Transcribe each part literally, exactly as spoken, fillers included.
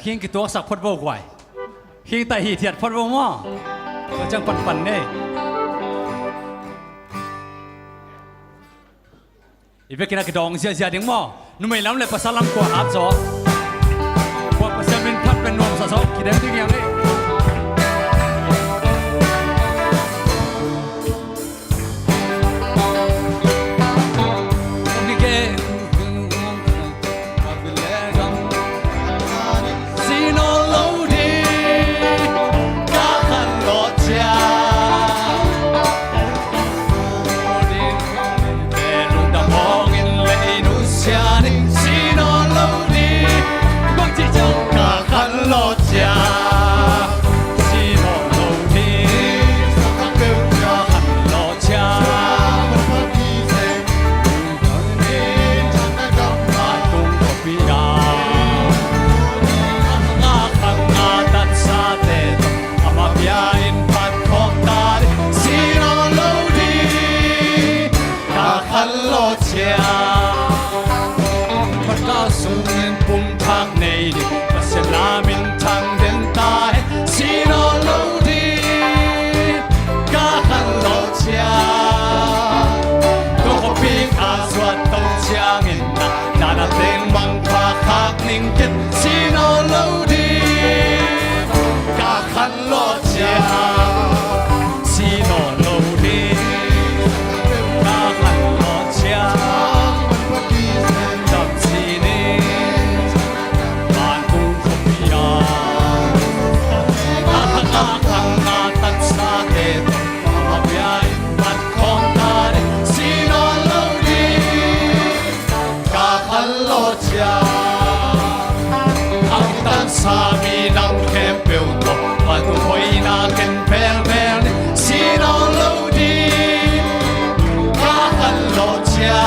Khing kituaksak phot vo guai. Khing taih hithiat phot vo maw. Tua ciang panpan ni. I biakinn ah kidawng ziahziah ding maw. Numei lam le pasal lam kua hat zaw, kua Pasian min phat pen nuamsa zaw kidem ding hi hang ei. Pasian lam in thang den ta hen, si nawn lo ding, ka khan lo cia. Tua khuapi ka zuat to ciangin na, na na teng mang pha khak ning ken, si nawn lo ding, ka khan lo cia. Si nawn lo ding, ka khan lo cia. Tam si ni. Sami nam khempeuh tawh, a tung hoihna ken pelpel ni, si nawn lo ding, ka khan lo cia.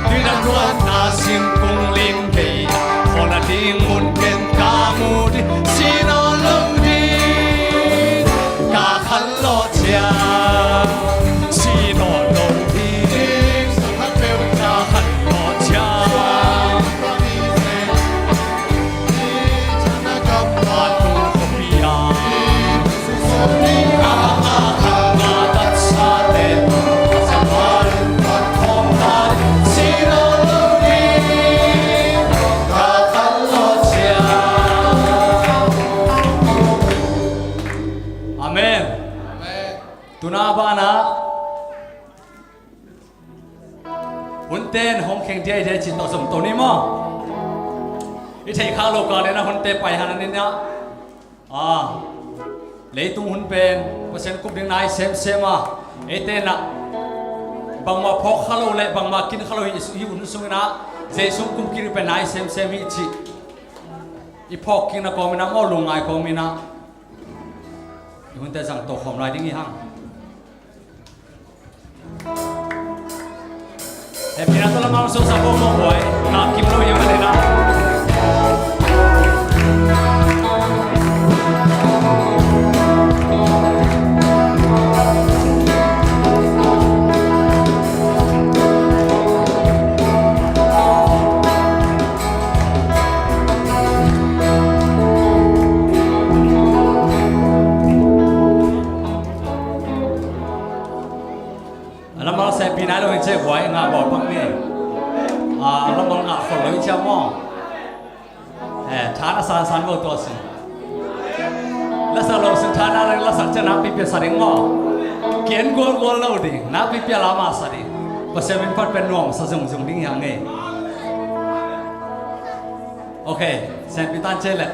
Tuidan ruatna singkung lim kei, khuana ding mun ken ka mu ding, si nawn lo ding, ka khan lo cia. Si nawn lo ding, ka khan lo cia. Amen. Tuna bana hunte in hong kheng diaidiai cih tawh zom to ni maw. I theih khak lo kal le na hunte pai han a ni na. Ah, leitung hun pen Pasian kup ding nai semsem a, eite na bangmah phawk kha lo le bangmah kin kha lo hi, hi hun sungin ah Jesu kum kiri pen nai semsem hi cih i phawk kikna kawmin ah maw, lungngai kawmin ah i hunte zang to khawm lai ding hi hang. Hehpihna tawh lamang suaksak bo mawh huai. Ngah kim lo hiam a lena. A lammal sehpih nai lo hi ciah guai ngah bawl pak ni. A lammal ngah khol lo hi ciah maw? Eh, tha na sansan bo tua sin. Lasak lo sin tha na lasak ciah nakpi pia sa ding maw? Kian gualgual lo ding, nakpi pia la ma sa ding. Pasian min phat pen nuam sa zungzung ding hi hang e. Ok, sehpih tan ciah leh.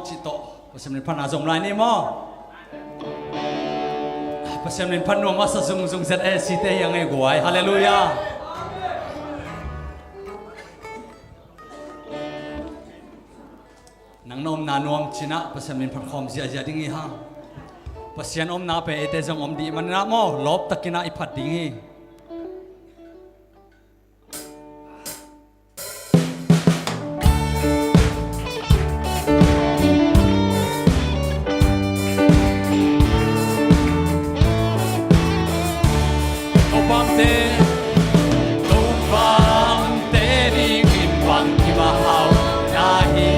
Cih tawh Pasian min phatna zong lai ni maw? Pasian min phat nuam masa zungzung Z A C te hi a ngei guai. Halleluiah. Nang na omna nuam cinah Pasian min phat khawm ziahziah ding hi hang. Pasian omna pen eite zong om dih maninah maw, lawptakinah i phat ding hi. Topa omte, Topa omte dingin bangkim a hau na hi.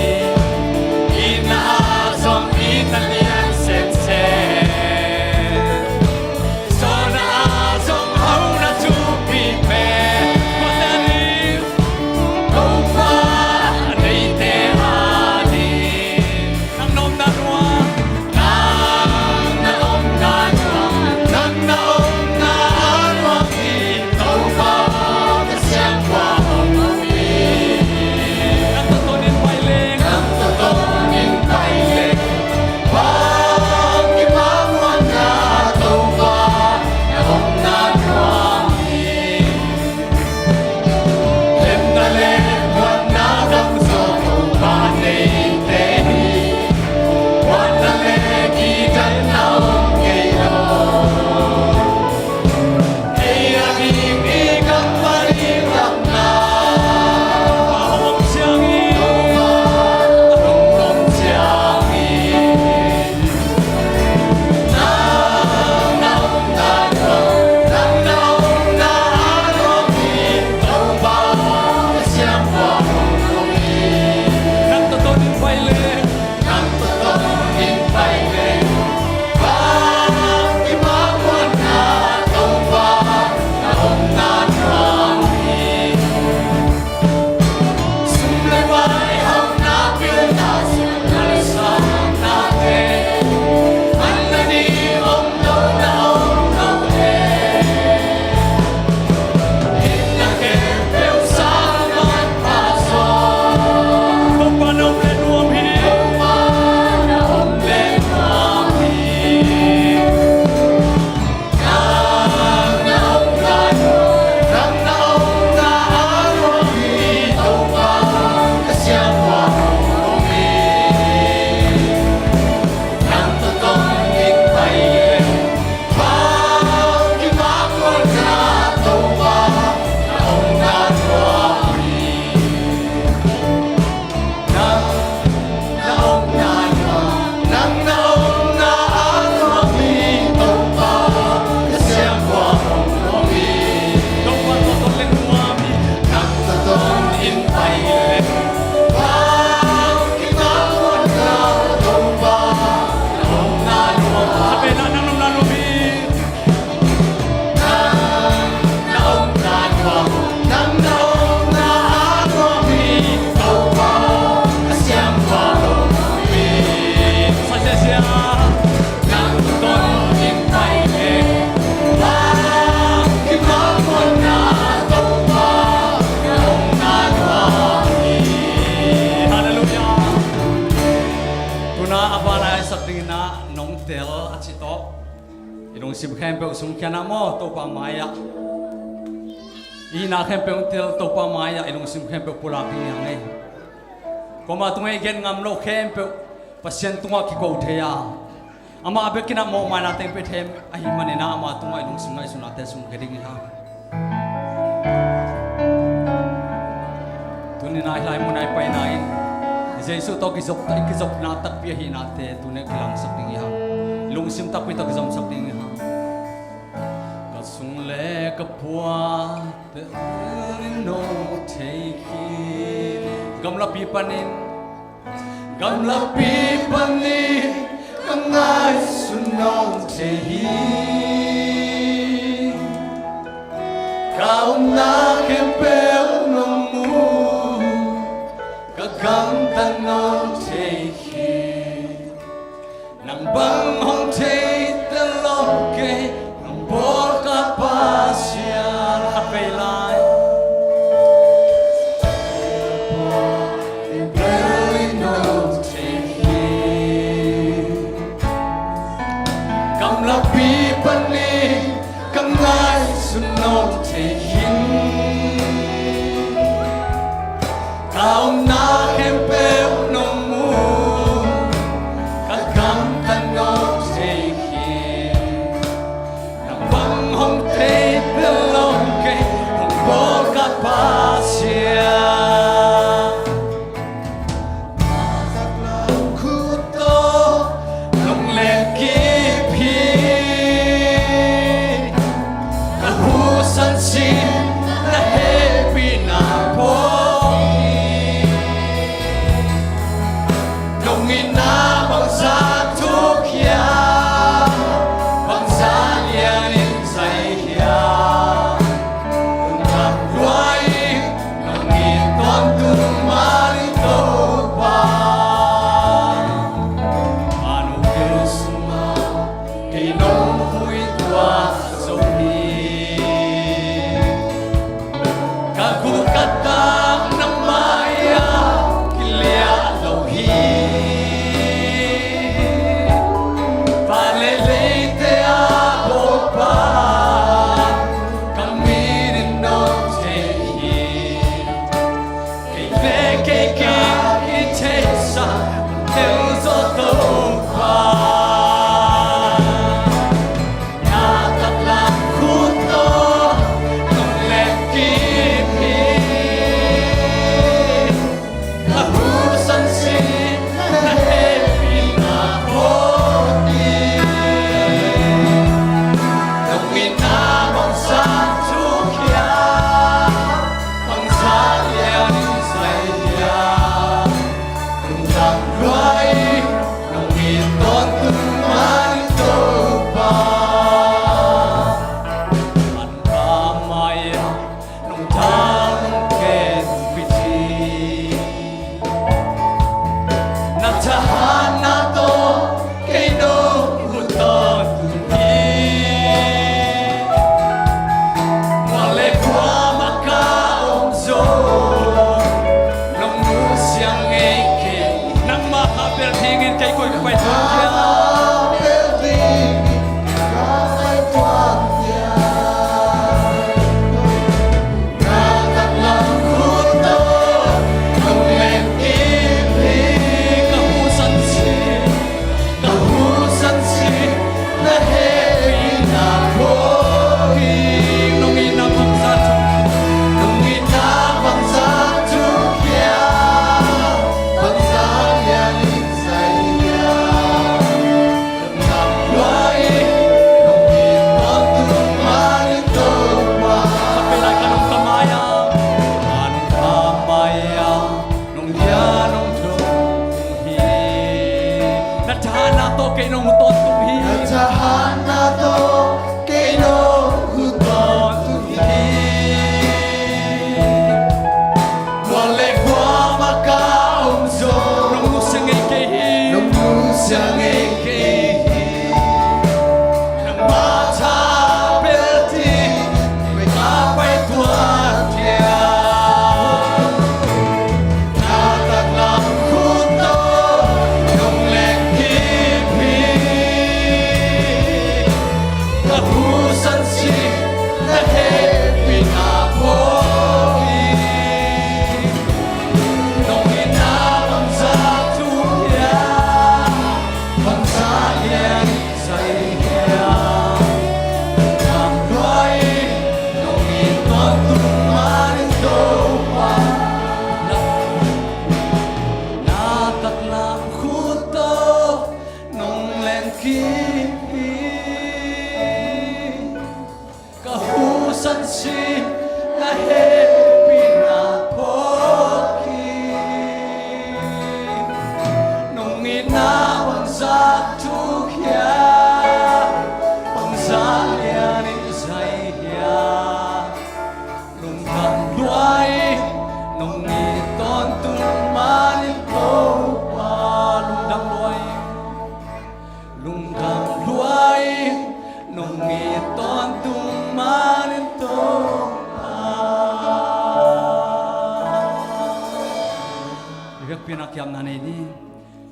Inn ah zong inn a lian sensel. Sawlna ah zong hona thupi pen Topa neite a ding. Nang na omna nuam, nang na omna nuam, nang na omna nuam hi. Topa ka siangtho hong om hi. Nang tawh tawnin pai leng, nang tawh tawnin pai leng. Halleluiah. Tuna a ban a i sak dingin ah nong tel a cih tawh i lungsim khempeuh sungkhia na maw, Topa mai-ah i hihna khempeuh tel, Topa mai-ah i lungsim khempeuh pulak ding hi hang ei. Kuama tungah i gen ngam loh khempeuh Pasian tungah kiko thei a, amah bekin ah mawhmaina teng pia thei ahih manin ah ama tungah i lungsim ngaihsutnate sungkhia ding hi hang. Tuni-in ah hih lai mun ah i paina in Jesuh tawh kizop, i kizopna takpi ahihnate tuni-in kilangsak ding hi hang. Lungsim takpi tawh kizomsak ding hi hang. Ka sung le ka puate in no thei hi. Gamlapi panin, gamlapi panin ka ngaihsun nong thei hi. Ka omna khempeuh nong mu, ka gamtat nong thei hi. Nang bang hong thei ta lo kei, nang bawl ka Pasian khat vei lai. Bel in nong thei hi. Ka omna khempeuh nong mu, ka gamtat nong thei hi. Nang bang hong thei bel om kei, hong bawl ka Pasian. Taklam khut tawh nong lengkip hi. Ka husan sin na hehpihna phawk hi. Nong itna bangzah thuk hiam, bangzah lianin zai hiam. Nong lak lua in, nong it tawntung mah in Topa. A nong keu sungah kei nong huih tuah zo hi. Ka guk ka tang nang mai-ah kiliah lo hi. Vale leite a bawlpa ka min in nong thei hi. Kei le kei kei i theihsa tel zo Topa. Na taklam khut tawh nong lengkip hi. Ka husan sin na hehpihna phawk hi. Nong itna bangzah thuk hiam, bangzah lianin zai hiam. Lungdam lua in, nong it tawntung mah in Topa. Anpa mai-ah nong tang nong ken pit hi. Na thahatna tawh kei nong huh tawntung hi. Mual le kuamah ka om zong nong nusia ngei kei. Nangmah kha bel dingin kei koi ka pai tuan hiam? Na taklam khut tawh nong lengkip hi. Ka husan sin, ka husan sin na hehpihna phawk hi. Nong itna bangzah thuk, nong itna bangzah thuk hiam, bangzah lianin zai hiam. Na thahatna tawh kei nong huh tawntung hi. Na thahatna tawh kei nong huh tawntung hi. Mual le kuamah ka om zong nong nusia ngei kei hi. Nong nusia ngei kei hi. Nangmah tha bel dingin koi ka pai tuan hiam? Na taklam khut tawh nong lengkip hi. Ka husan sin na hehpihna phawk hi. Nong itna bangzah thuk hiam, bangzah lianin zai hiam. Lungdam lua in, nong it tawntung mah in Topa. Na taklam khut tawh nong lengkip hi. Ka husan sin na hehpihna phawk hi. Nong itna bangzah thuk hiam, bangzah lianin zai hiam. Lungdam lua in, nong it tawntung mah in Topa. Lungdam lua in, lungdam lua in, nong it tawntung mah in Topa. I vekpi-in a kiamna nei ni.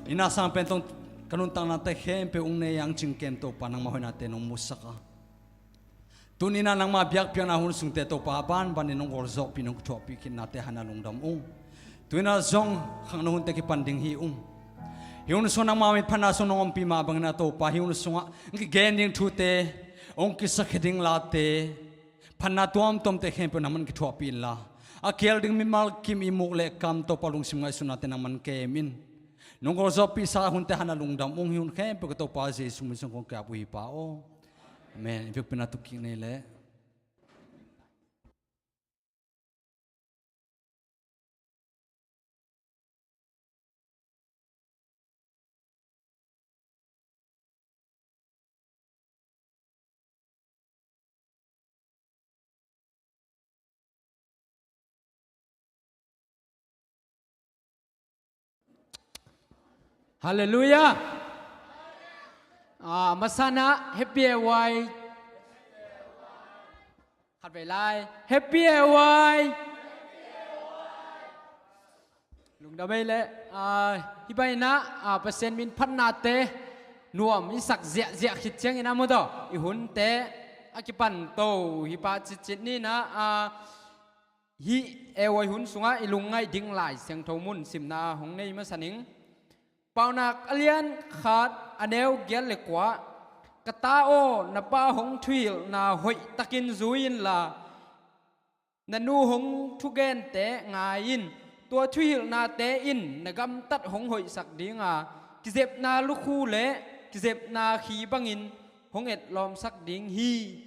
I na sang pen tawh ka nuntaknate khempeuh hong nei a, hong cingken Topa, nangmah hoihnate nong musak a, Tuni-in ah nangma biakpiakna hun sungte Topa banbanin hong gualzawhpih, hong kithuahpih khitnate hang ah lungdam ung. Tu-in ah zong khangno hunte kipan ding hi ung. Hih hun sungah nangma min phatna sung nong ompih mah bangin ah Topa, hih hun sungah hong kigen ding thute, hong kisakhia ding late, phatna tuamtuamte khempeuh nangman kithuahpih inla, a kial ding mimal kim ihmuk le kam Topa lungsim ngaihsutnate nangman kem in. Nong gualzawhpihsa hunte hang ah lungdam ung. Hih hun khempeuh ka Topa Jesu min sung kong ki-ap uh hi Pa aw. Amen. I biakpiakna tuh kik ni leh. Halleluiah. Ah, masa-in ah Happy A Y. Khatvei lai. Happy A Y. Lungdam ei leh, ah, hih bangin ah, ah, Pasian min phatnate nuam i sak ziahziah khit ciangin ah maw taw, i hunte a kipan to hi pah citcit ni-in ah, ah, hih A Y hun sungah i lungngaih ding Lai Siangtho mun simna hong nei masa ning. Paunak a lian khat a neu giat le kua. Ka ta aw, na pa hong thuhilhna hoihtakin zui inla, na nu hong thugente ngai in. Tua thuhilhnate in na gamtat hong hoihsak ding a, kizepna lukhu le kizepna khi bangin hong etlawmsak ding hi.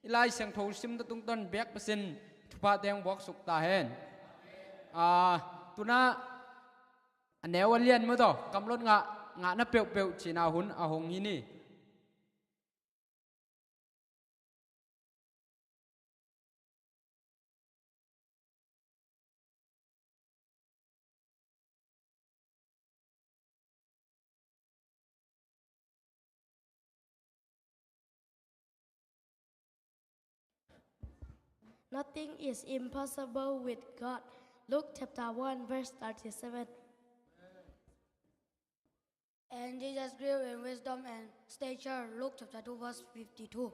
I Lai Siangtho simna tungtawn biak Pasian thuphate hong buaksuk ta hen. Ah, tu-in ah a neu a lian maw taw, kamlot ngah, ngahna peuhpeuh cihna hun a hong hi ni. Nothing is impossible with God. Luke chapter one, verse thirty-seven. And Jesus grew in wisdom and stature. Luke chapter two, verse fifty-two.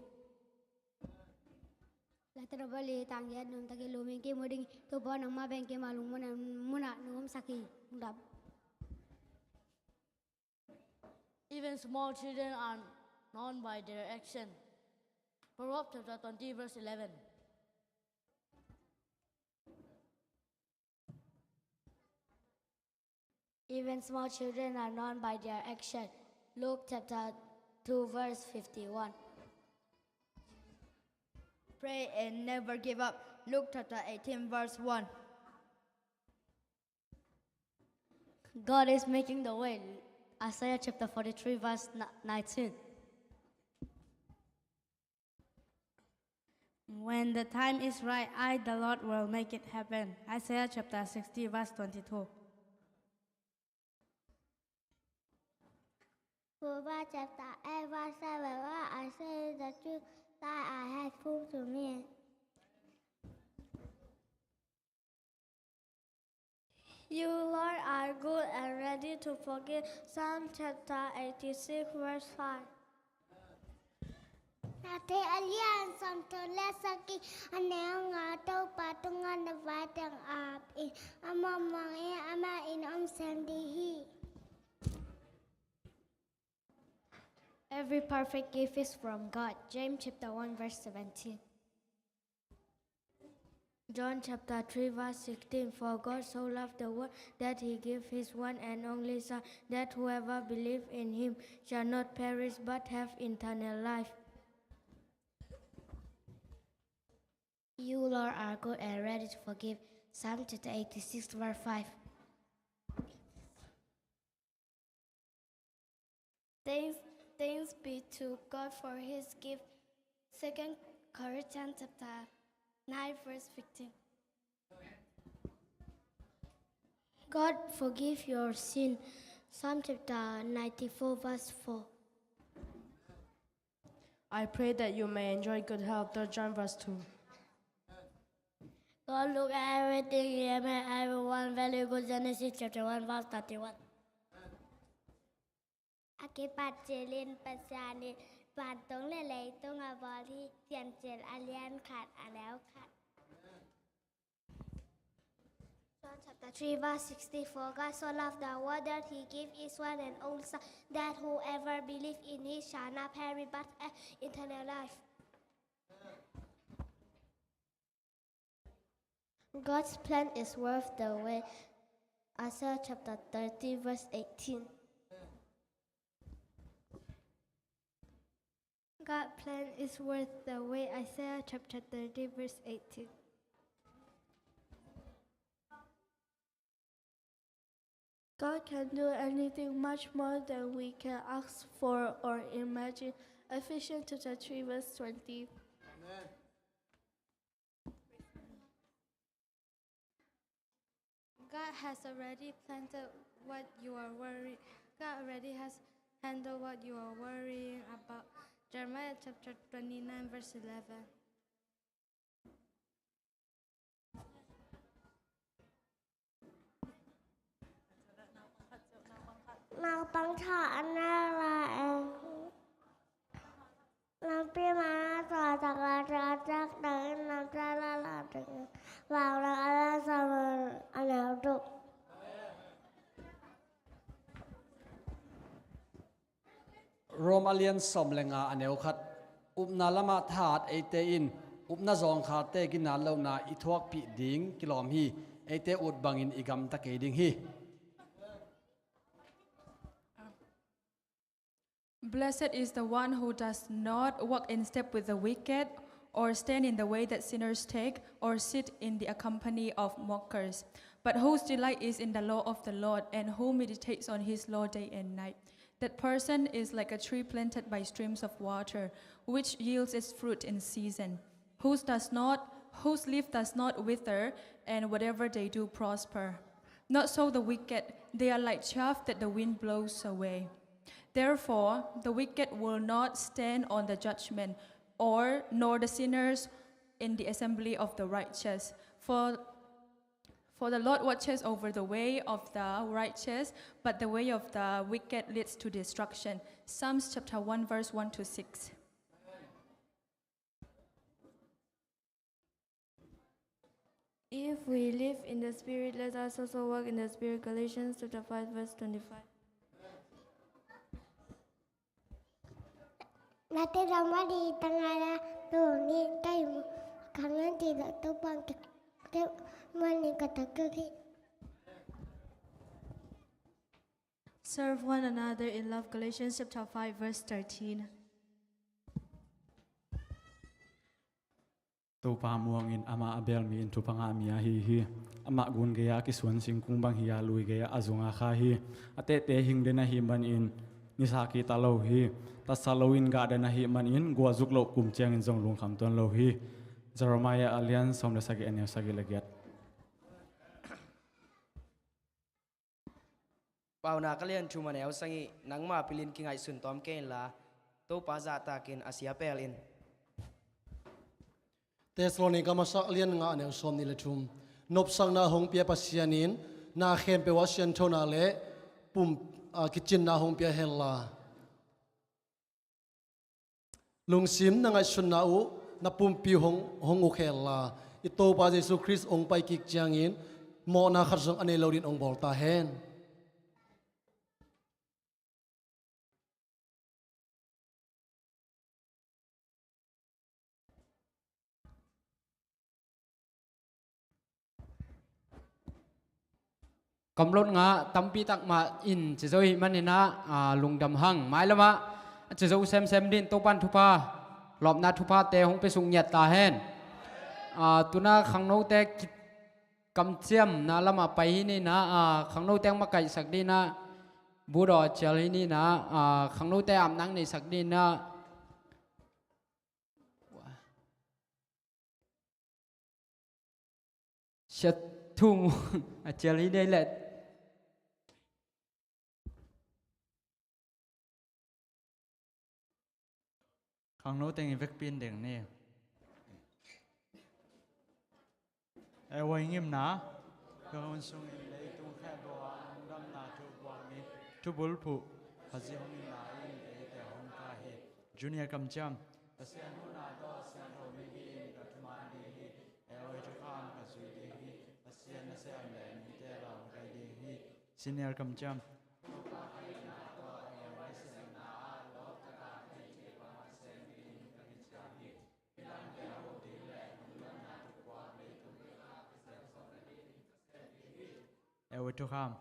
Later bali tanggiat nuntak i lumin kimu ding Topa nangma bengkima lungmuna muna numsak hi. Lungdam. Even small children are known by their action. Proverbs chapter twenty, verse eleven. Even small children are known by their action. Luke chapter two, verse fifty-one. Pray and never give up. Luke chapter eighteen, verse one. God is making the way. Isaiah chapter forty-three, verse nineteen. When the time is right, I, the Lord, will make it happen. Isaiah chapter sixty, verse twenty-two. Proverbs chapter eight, verse seven. What I say the truth, that I have proof to me. You, Lord, are good and ready to forgive. Psalm chapter eighty-six, verse five. Matthew a lian sawmthum le sagih, a neu nga. Topa tungah na vai teng ap in, amah muang in, amah in om sem ding hi. Every perfect gift is from God. James chapter one, verse seventeen. John chapter three, verse sixteen. For God so loved the world that he gave his one and only Son, that whoever believes in him shall not perish but have eternal life. You, Lord, are good and ready to forgive. Psalm chapter eighty-six, verse five. Thanks, thanks be to God for his gift. Second Corinthians chapter nine, verse fifteen. God forgive your sin. Psalm chapter ninety-four, verse four. I pray that you may enjoy good health. Third John, verse two. God look at everything he made, everyone very good. Genesis chapter one, verse thirty-one. A kipat cilin Pasian in Vantung le leitung a bawl hi. Piancil a lian khat a neu khat. John chapter three verse sixty-four. God so loved the world that he gave his one and only Son, that whoever believes in him shall not perish but have eternal life. God's plan is worth the wait. Isaiah chapter thirty verse eighteen. God plan is worth the wait. Isaiah chapter thirty verse eighteen. God can do anything much more than we can ask for or imagine. Ephesians chapter three verse twenty. Amen. God has already planted what you are worried. God already has handled what you are worrying about. Jeremiah chapter twenty-nine verse eleven. Naupang tha a neu lai eng. Lampi ma tua tak la tua tak tak in lam tua la la ding. Vang la a la sa ma a neu tuk. Rom a lian sawm le nga a neu khat. Upna lamah thahat eite in upna zawngkhate ginat lohna i thuakpih ding kilawm hi. Eite ut bangin i gamta kei ding hi. Blessed is the one who does not walk in step with the wicked, or stand in the way that sinners take, or sit in the company of mockers, but whose delight is in the law of the Lord, and who meditates on his law day and night. That person is like a tree planted by streams of water, which yields its fruit in season, whose does not, whose leaf does not wither, and whatever they do prosper. Not so the wicked, they are like chaff that the wind blows away. Therefore, the wicked will not stand on the judgment, or nor the sinners in the assembly of the righteous. For, for the Lord watches over the way of the righteous, but the way of the wicked leads to destruction. Psalms chapter one, verse one to six. If we live in the Spirit, let us also walk in the Spirit. Galatians chapter five, verse twenty-five. Nate dama di tangala tu ni kai mu kangan ti da tu pang ke ke mani kata ke. Serve one another in love. Galatians chapter five, verse thirteen. Topa muangin amah a bel mi in thupha ngah mi ahi hi. Amah gun gei-ah a kisuan singkung bang hi-a, lui gei-ah a zung a kha hi. A tehte hing den ahih manin nisa kihta lo hi. Tatsa loin gah den ahih manin gua zuk loh kum ciangin zong lungkham tuan lo hi. Jeremiah a lian sawm le sagih a neu sagih le giat. Paunak a lian thum a neu sagih. Nangma pilin kingaihsun tawm kei inla, Topa zahtakin a sia pel in. Thessalonika masa a lian nga a neu sawmnih le thum. Nopsakna hong pia Pasian in na khempeuh ah sianthona le pum, a, kicinna hong pia henla. Lungsim na ngaihsutna uh na pumpi hong, hong uk henla, i Topa Jesu Khrist hong pai kik ciangin mawhna khat zong a nei lo din hong bawl ta hen. Kamlot ngah tampi tak mah in ci zo ahih manin ah, lungdam hang. Mailam ah ci zo semsem din Topan thupha, lawpna thuphate hong pia suk ngiat ta hen. Ah, tuna khangnote ki-, kamciamna lamah pai hi ni na, ah, khangnote hong makaihsak din ah, budaw a cial hi ni na, ah, khangnote apna hong neisak din ah. Sia Thum a cial hi nei leh. Khangno teng i vekpi in deng ni. E, huai ngimna, ka hun sungin leitung khempeuh ah lungdamna thu buak ni, thubulphuh Khazih hong in lai in eite hong kah hi. Junior kamciam. Pasian huhna tawh siangtho mi hi in ka thuman ding hi. Airway thukham ka zui ding hi. Pasian nasem le mite lawng ka hi ding hi. Senior kamciam. Airway thukham.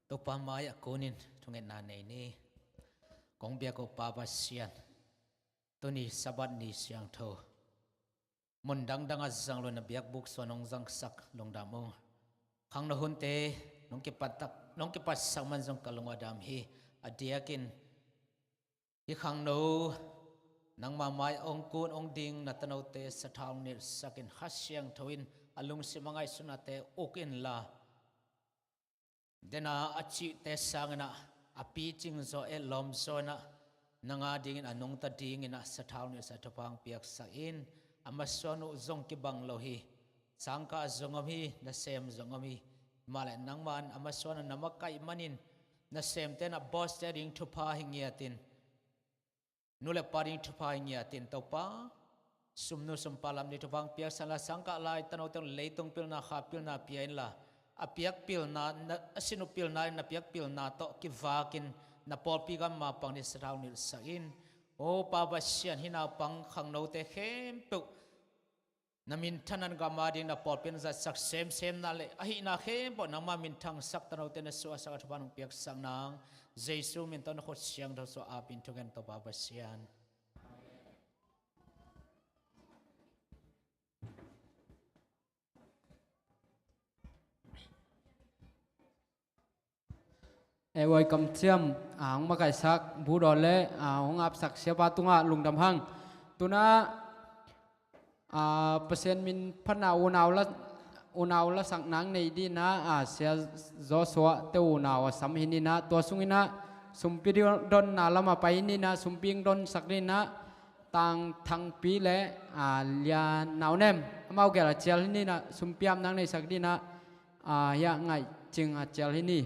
Topa mai-ah kunin thungetna nei ni. Kong biak uh Pa Pasian, tuni Sabbath ni siangtho, mun dangdang a zang lo na biakbuk sung hong zangsak lungdam ung. Khangno hunte nong kipat tak, nong kipatsak man zong ka lung a dam hi. A diakin hih khangno nangma mai-ah hong kun hong ding na tanote sathau nilhsakin Kha Siangtho in a lungsim a ngaihsutnate uk inla, dena a cihte sanginah a picing zaw, etlawm zaw inah nang a dingin a nungta dinginah sathau nilhsa thupha hong piaksak in. A masuan uh zong kibang lo hi. Sangkah zong om hi, nasem zong om hi. Mah leh nangman a masuan a na makaih manin nasemte inah bawste ding thupha hi ngiatin, nu le pa ding thupha hi ngiatin Topa, sumnu sumpa lam ding thupha hong piaksak inla, sangkah lai tanote leitung pilna, kha pilna pia inla, a piak pilna, na, a sin uh pilna in na piak pilna tawh kivakin na pawlpi gam mapang ding sathau nilhsak in. O Pa Pasian, hih naupang khangnote khempeuh na minthan an gam a ding na pawlpi na zatsak semsem na le ahihna khempeuh nangma minthangsak tanote na suahsak a thupha nong piaksak nang Jesu min tawh na khut siangtho suah apin thungen Topa Pasian. Airway kamciam, a, hong makaihsak Budaw le, a, hong apsak siapa tungah lungdam hang. Tunah, a, Pasian min phatna unau la, unau lasak nang nei dinah, a, Sia Joshua te unau a sam hi ninah, tua sunginah sumpi donna lam a pai hi ninah, sumpi hong donsak dinah, Tang Thangpi le, a, Lia Naunem, amau gel a cial hi ninah, sumpi ap nang neisak dinah, a, hiah ngaih cing a cial hi ni.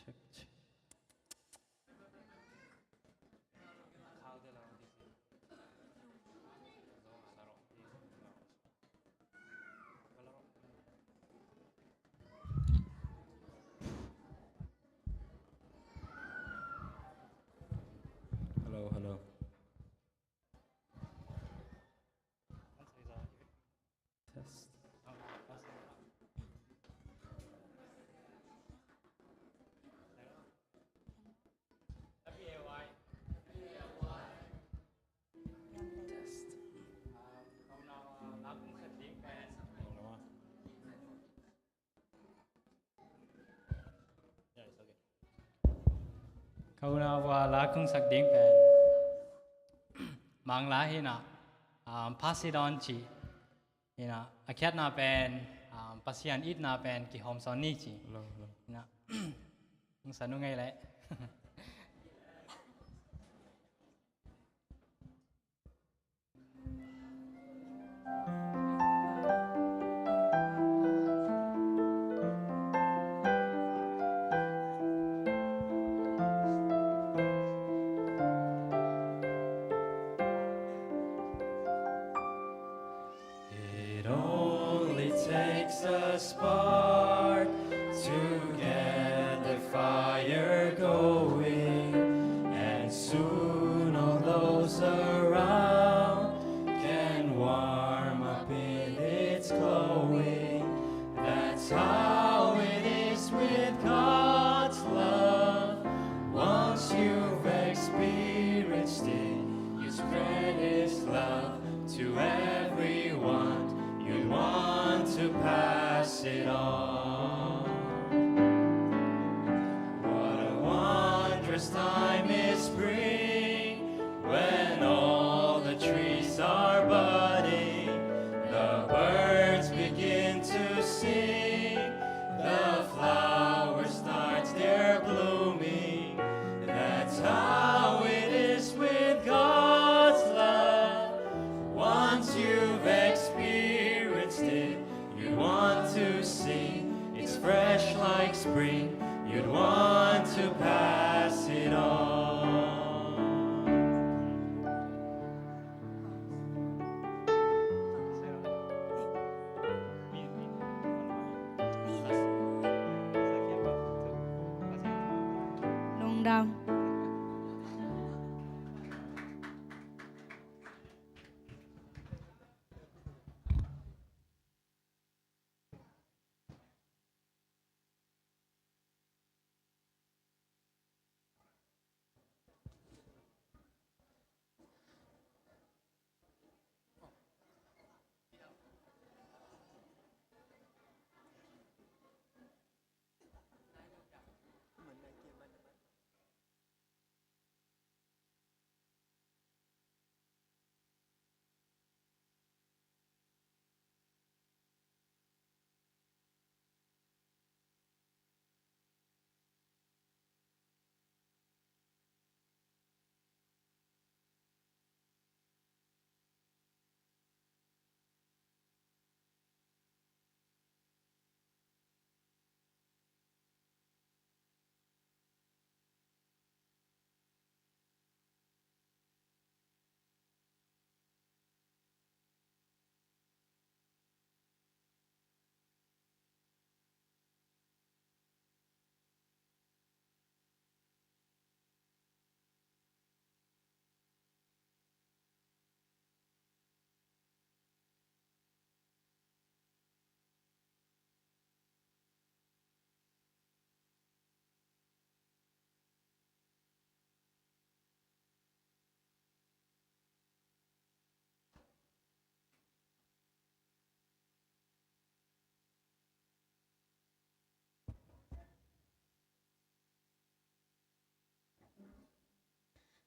Check, check. Hello, hello. Test. Test. Ka unau a la kong sak ding pen Mangla hinah, um, pass it on ci hinah, a khiatna pen, um, Pasian itna pen kihawmsawn ni ci. Lo, lo. Hinah, hong san uh ngei leh. It only takes a spark to get the fire going, and soon all those around can warm up in its glowing. That's how it is with God's love. Love to everyone, you'd want to pass it on. What a wondrous time is spring, when all the trees are budding, the birds begin to sing, the flowers start their blooming. That's how it is with God's love. Once you've experienced it, you'd want to sing. It's fresh like spring. You'd want to pass it on. Lungdam.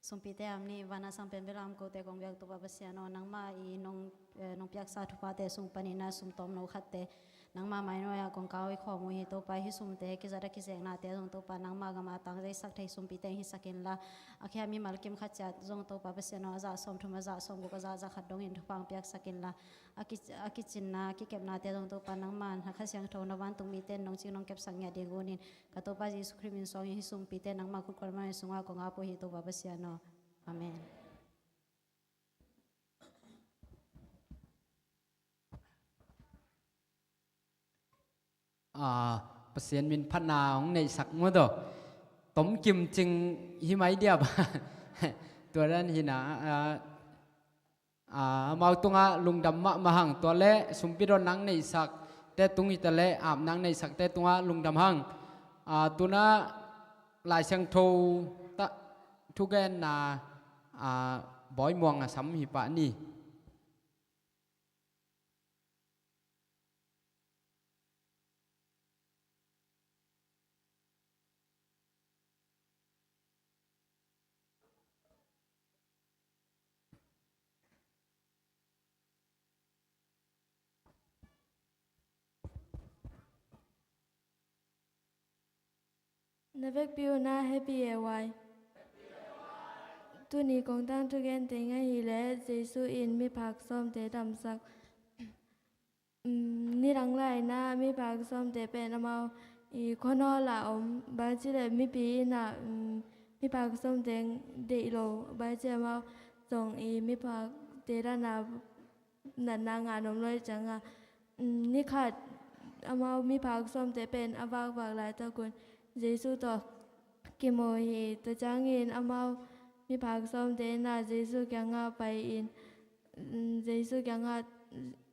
Sumpite a om ni, van a sang pen bel a om kote kong biak Topa Pasian aw, nangmah i nong, eh, nong piaksa thuphate sung panin a sum tawmno khatte nangmah mai nuai-ah kong kau i khawm uh hi. Topa, hih sumte kizat a kizeknate zong Topa, nangmah gam a tangzeisak thei sumpite hong hisak inla, a khia mimal kim khat ciat zong Topa Pasian aw, a zah sawmthum, a zah sawmguk, a zah zakhat dongin thupha hong piaksak inla, a ki, a kicinna, a kikepnate zong Topa, nangmah na Kha Siangtho, na vantung mite in nong cing nong kepsak ngiat ding un in, ka Topa Jesu Khrih min suangin hih sumpite nangmah khut kuan mah sungah kong ap uh hi, Topa Pasian aw. Amen. Ah, Pasian min phatna hong neihsak maw taw. Tom kim cing hi mai diam. Tua dan hi na, ah, ah, amau tungah lungdam mahmah hang. Tua leh sumpi dawn nang neihsakte tung hi ta leh, ap nang neihsakte tungah lungdam hang. Ah, tu-in ah Lai Siangtho tawh thugenna, ah, Bawi Muang a sam hi pah ni. Na vekpi un ah happy e wai. Tuni kong tangthu genteng ahih leh Jesu in miphak sawmte damsak. Um, nidang lai-in ah miphak sawmte pen amau i khuanawl ah om, bang ci leh mipi in ah, um, miphak sawmte deih lo, bang ci amau zong i miphakte dan a natna ngah nuam lo ahih ciangin, um, ni khat amau miphak sawmte pen a vakvak laitak un Jesu tawh kimu hi. Tua ciangin amau miphak sawmte in ah Jesu kiangah pai-in, um, Jesu kiangah,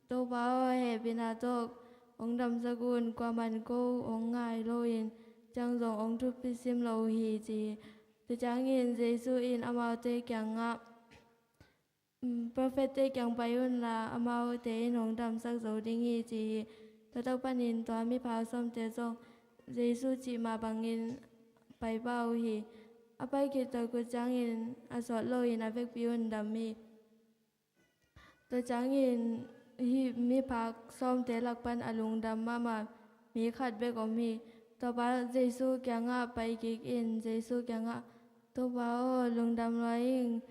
Topa aw, hehpihna tawh hong damsak un, kuamah in ko hong ngai lo-in, ciang zong hong thupi sim lo uh hi, ci hi. Tua ciangin Jesu in amaute kiangah, "Profet-te kiang pai unla, amaute in hong damsak zo ding hi," ci hi. Tua tak panin tua miphak sawmte zong Jesu cih mah bangin pai pah uh hi. A pai khit tak uh ciangin a sawt loin a vekpi un dam hi. Tua ciangin hih miphak sawmte lak pan a lungdam mahmah mi khat bek om hi. Tua pa Jesu kiangah pai kik in Jesu kiangah, "Topa aw, lungdam lua ing.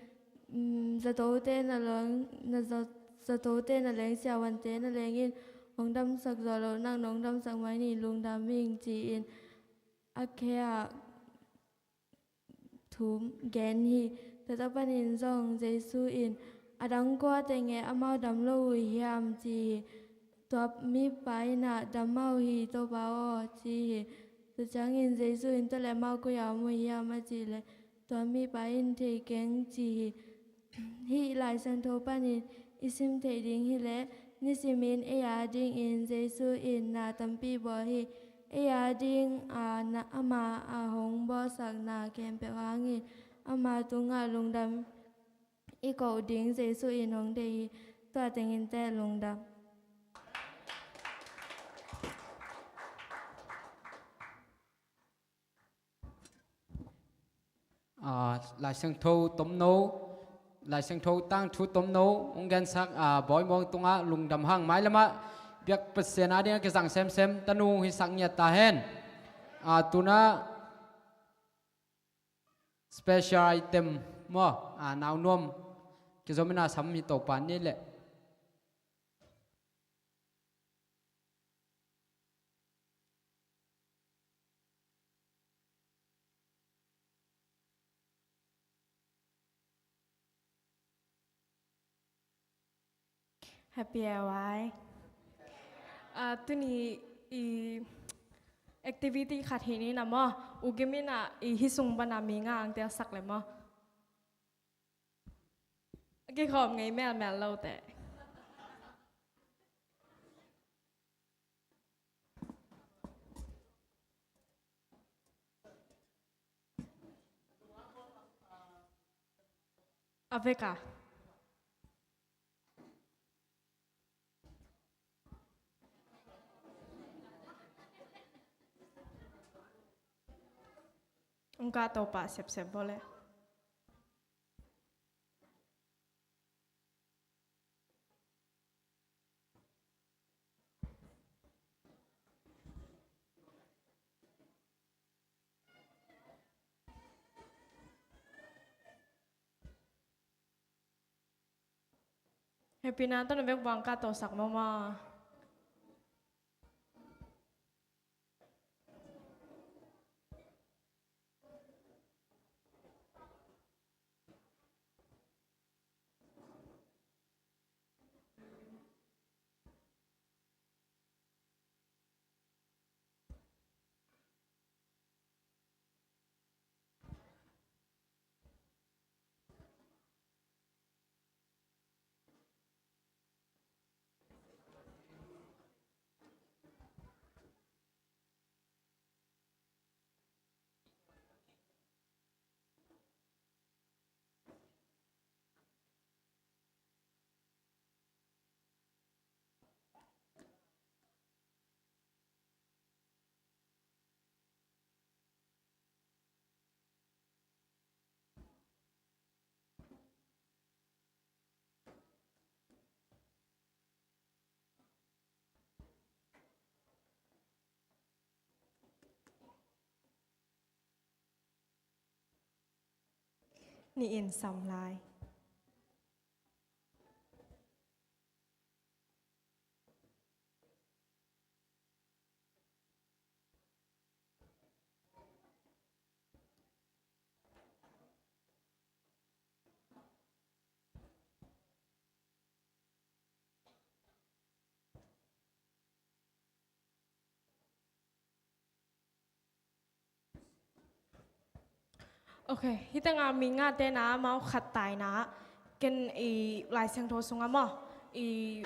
Zatote na leng, na za-, zatote na leng, siavuante na leng in hong damsak zo lo, nang nong damsak mai ni, lungdam ing," ci-in a khe ah thu gen hi. Tua tak panin zong Jesu in, "A dang kua teng e amau dam lo uh hiam?" ci hi. Tua mipa in ah, "Dam mah uh hi, Topa aw," ci hi. Tua ciangin Jesu in, "Tua leh amau koi-ah om uh hiam?" a cih leh, tua mipa in, "Thei keng," ci hi. Hih Lai Siangtho panin i sim theih ding hileh, nisimin ei adingin Jesu in na tampi bawl hi. Ei ading a, na, ama a hong bawlsak na khempeuh hangin ama tungah lungdam i koh ding Jesu in hong deih hi. Tua tengin teh lungdam. Aa, Lai Siangtho tomno, Lai Siangtho tangthu tomno hong gensak, aa, Bawi Muang tungah lungdam hang, mailamah biak Pasian adingah kizang semsem tanu hisak ngiat ta hen. Aa, tu-in ah special item maw, aa, naunuam kizom in ah sam hi, Topa ni leh. Happy L Y. Ah, tuni i activity khat hi ni na maw, U Gim in ah i hih sung pan a mi nga ang telsak leh maw. Kikhawm ngei melmel lo teh. A vek a. Ong ka to pa sepsep bole. Hepina tawh na vek bang ka tawhsak mawmaw. Ni in sam lai. Ok, hih tengah mi ngate na amau khat ta in ah, ken i Lai Siangtho sungah maw, i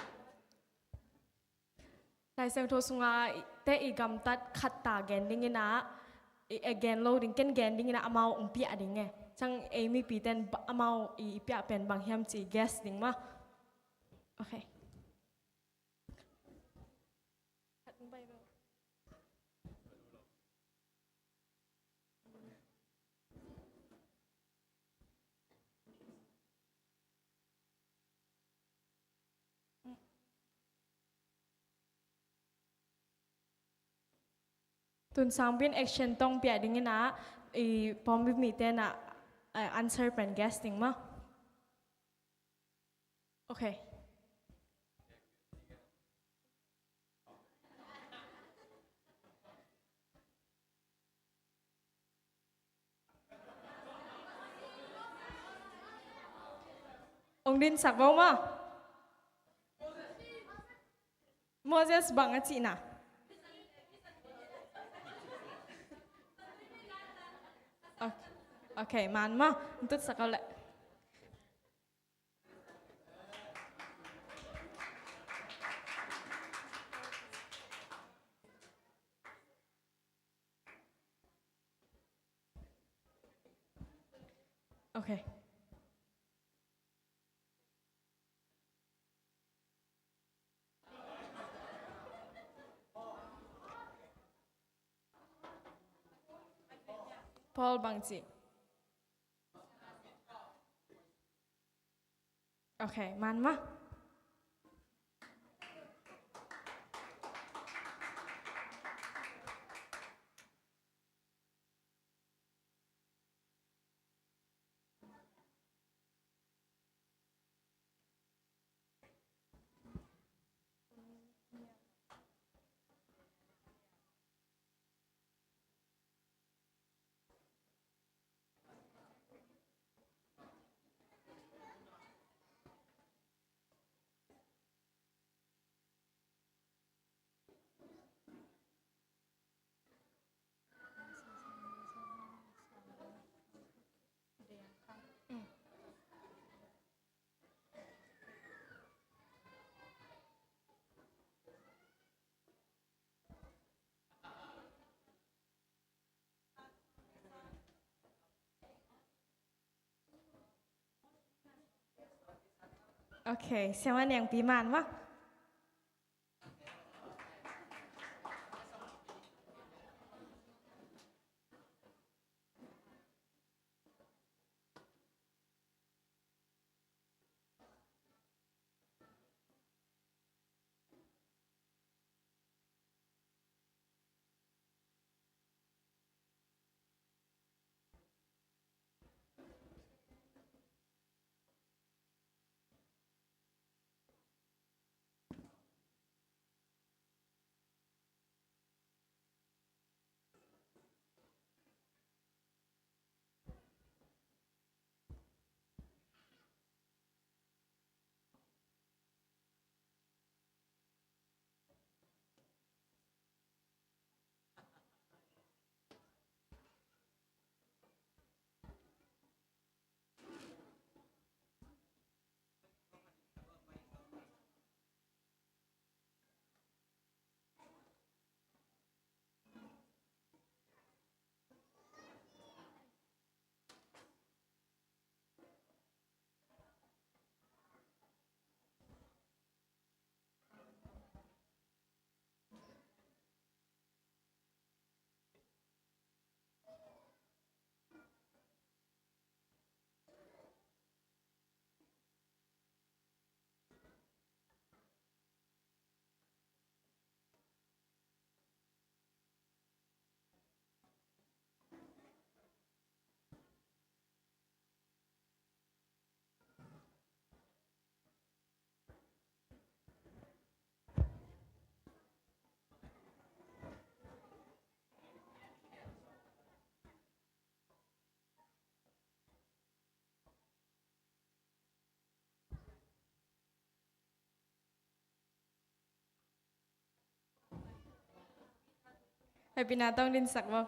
Lai Siangtho sungah te i gamtat khat ta gen ding in ah, i, e, gen lo ding, ken gen ding in ah amau ong piak ding e. Ciang ei mipite'n ba-, amau i piah pen bang hiam ci guess ding maw. Ok. Tun sang pen action tawh piak ding in ah, i pawlpi mite in ah, eh, answer pen guess ding maw. Ok. Hong dinsak vo maw. Moses bang a cihna. Ok, ok, man maw. Hong tutsak o leh. Ok. Paul bangci. Ok, man maw. Ok, siamah Niangpi man maw. Hepina tawh hong dinsak vo.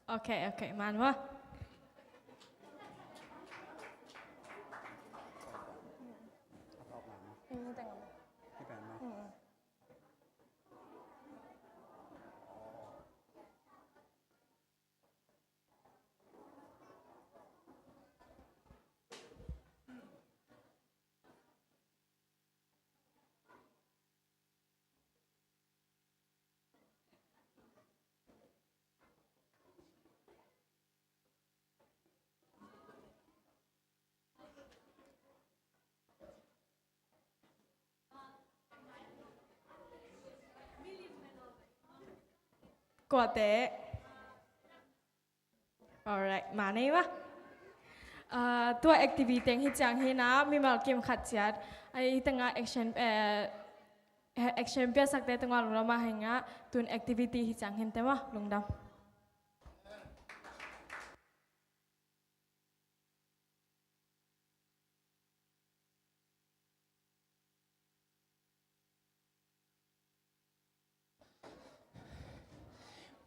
Ok, ok, man maw. Kuate. Alright, mane wa. Ah, tua activity teng hi ciang hi na, mimal kim khat ciat. Ai, hi tengah action, eh, action piasak te tengah lungdam a hi nga, tun activity hi ciang hin te wa, lungdam.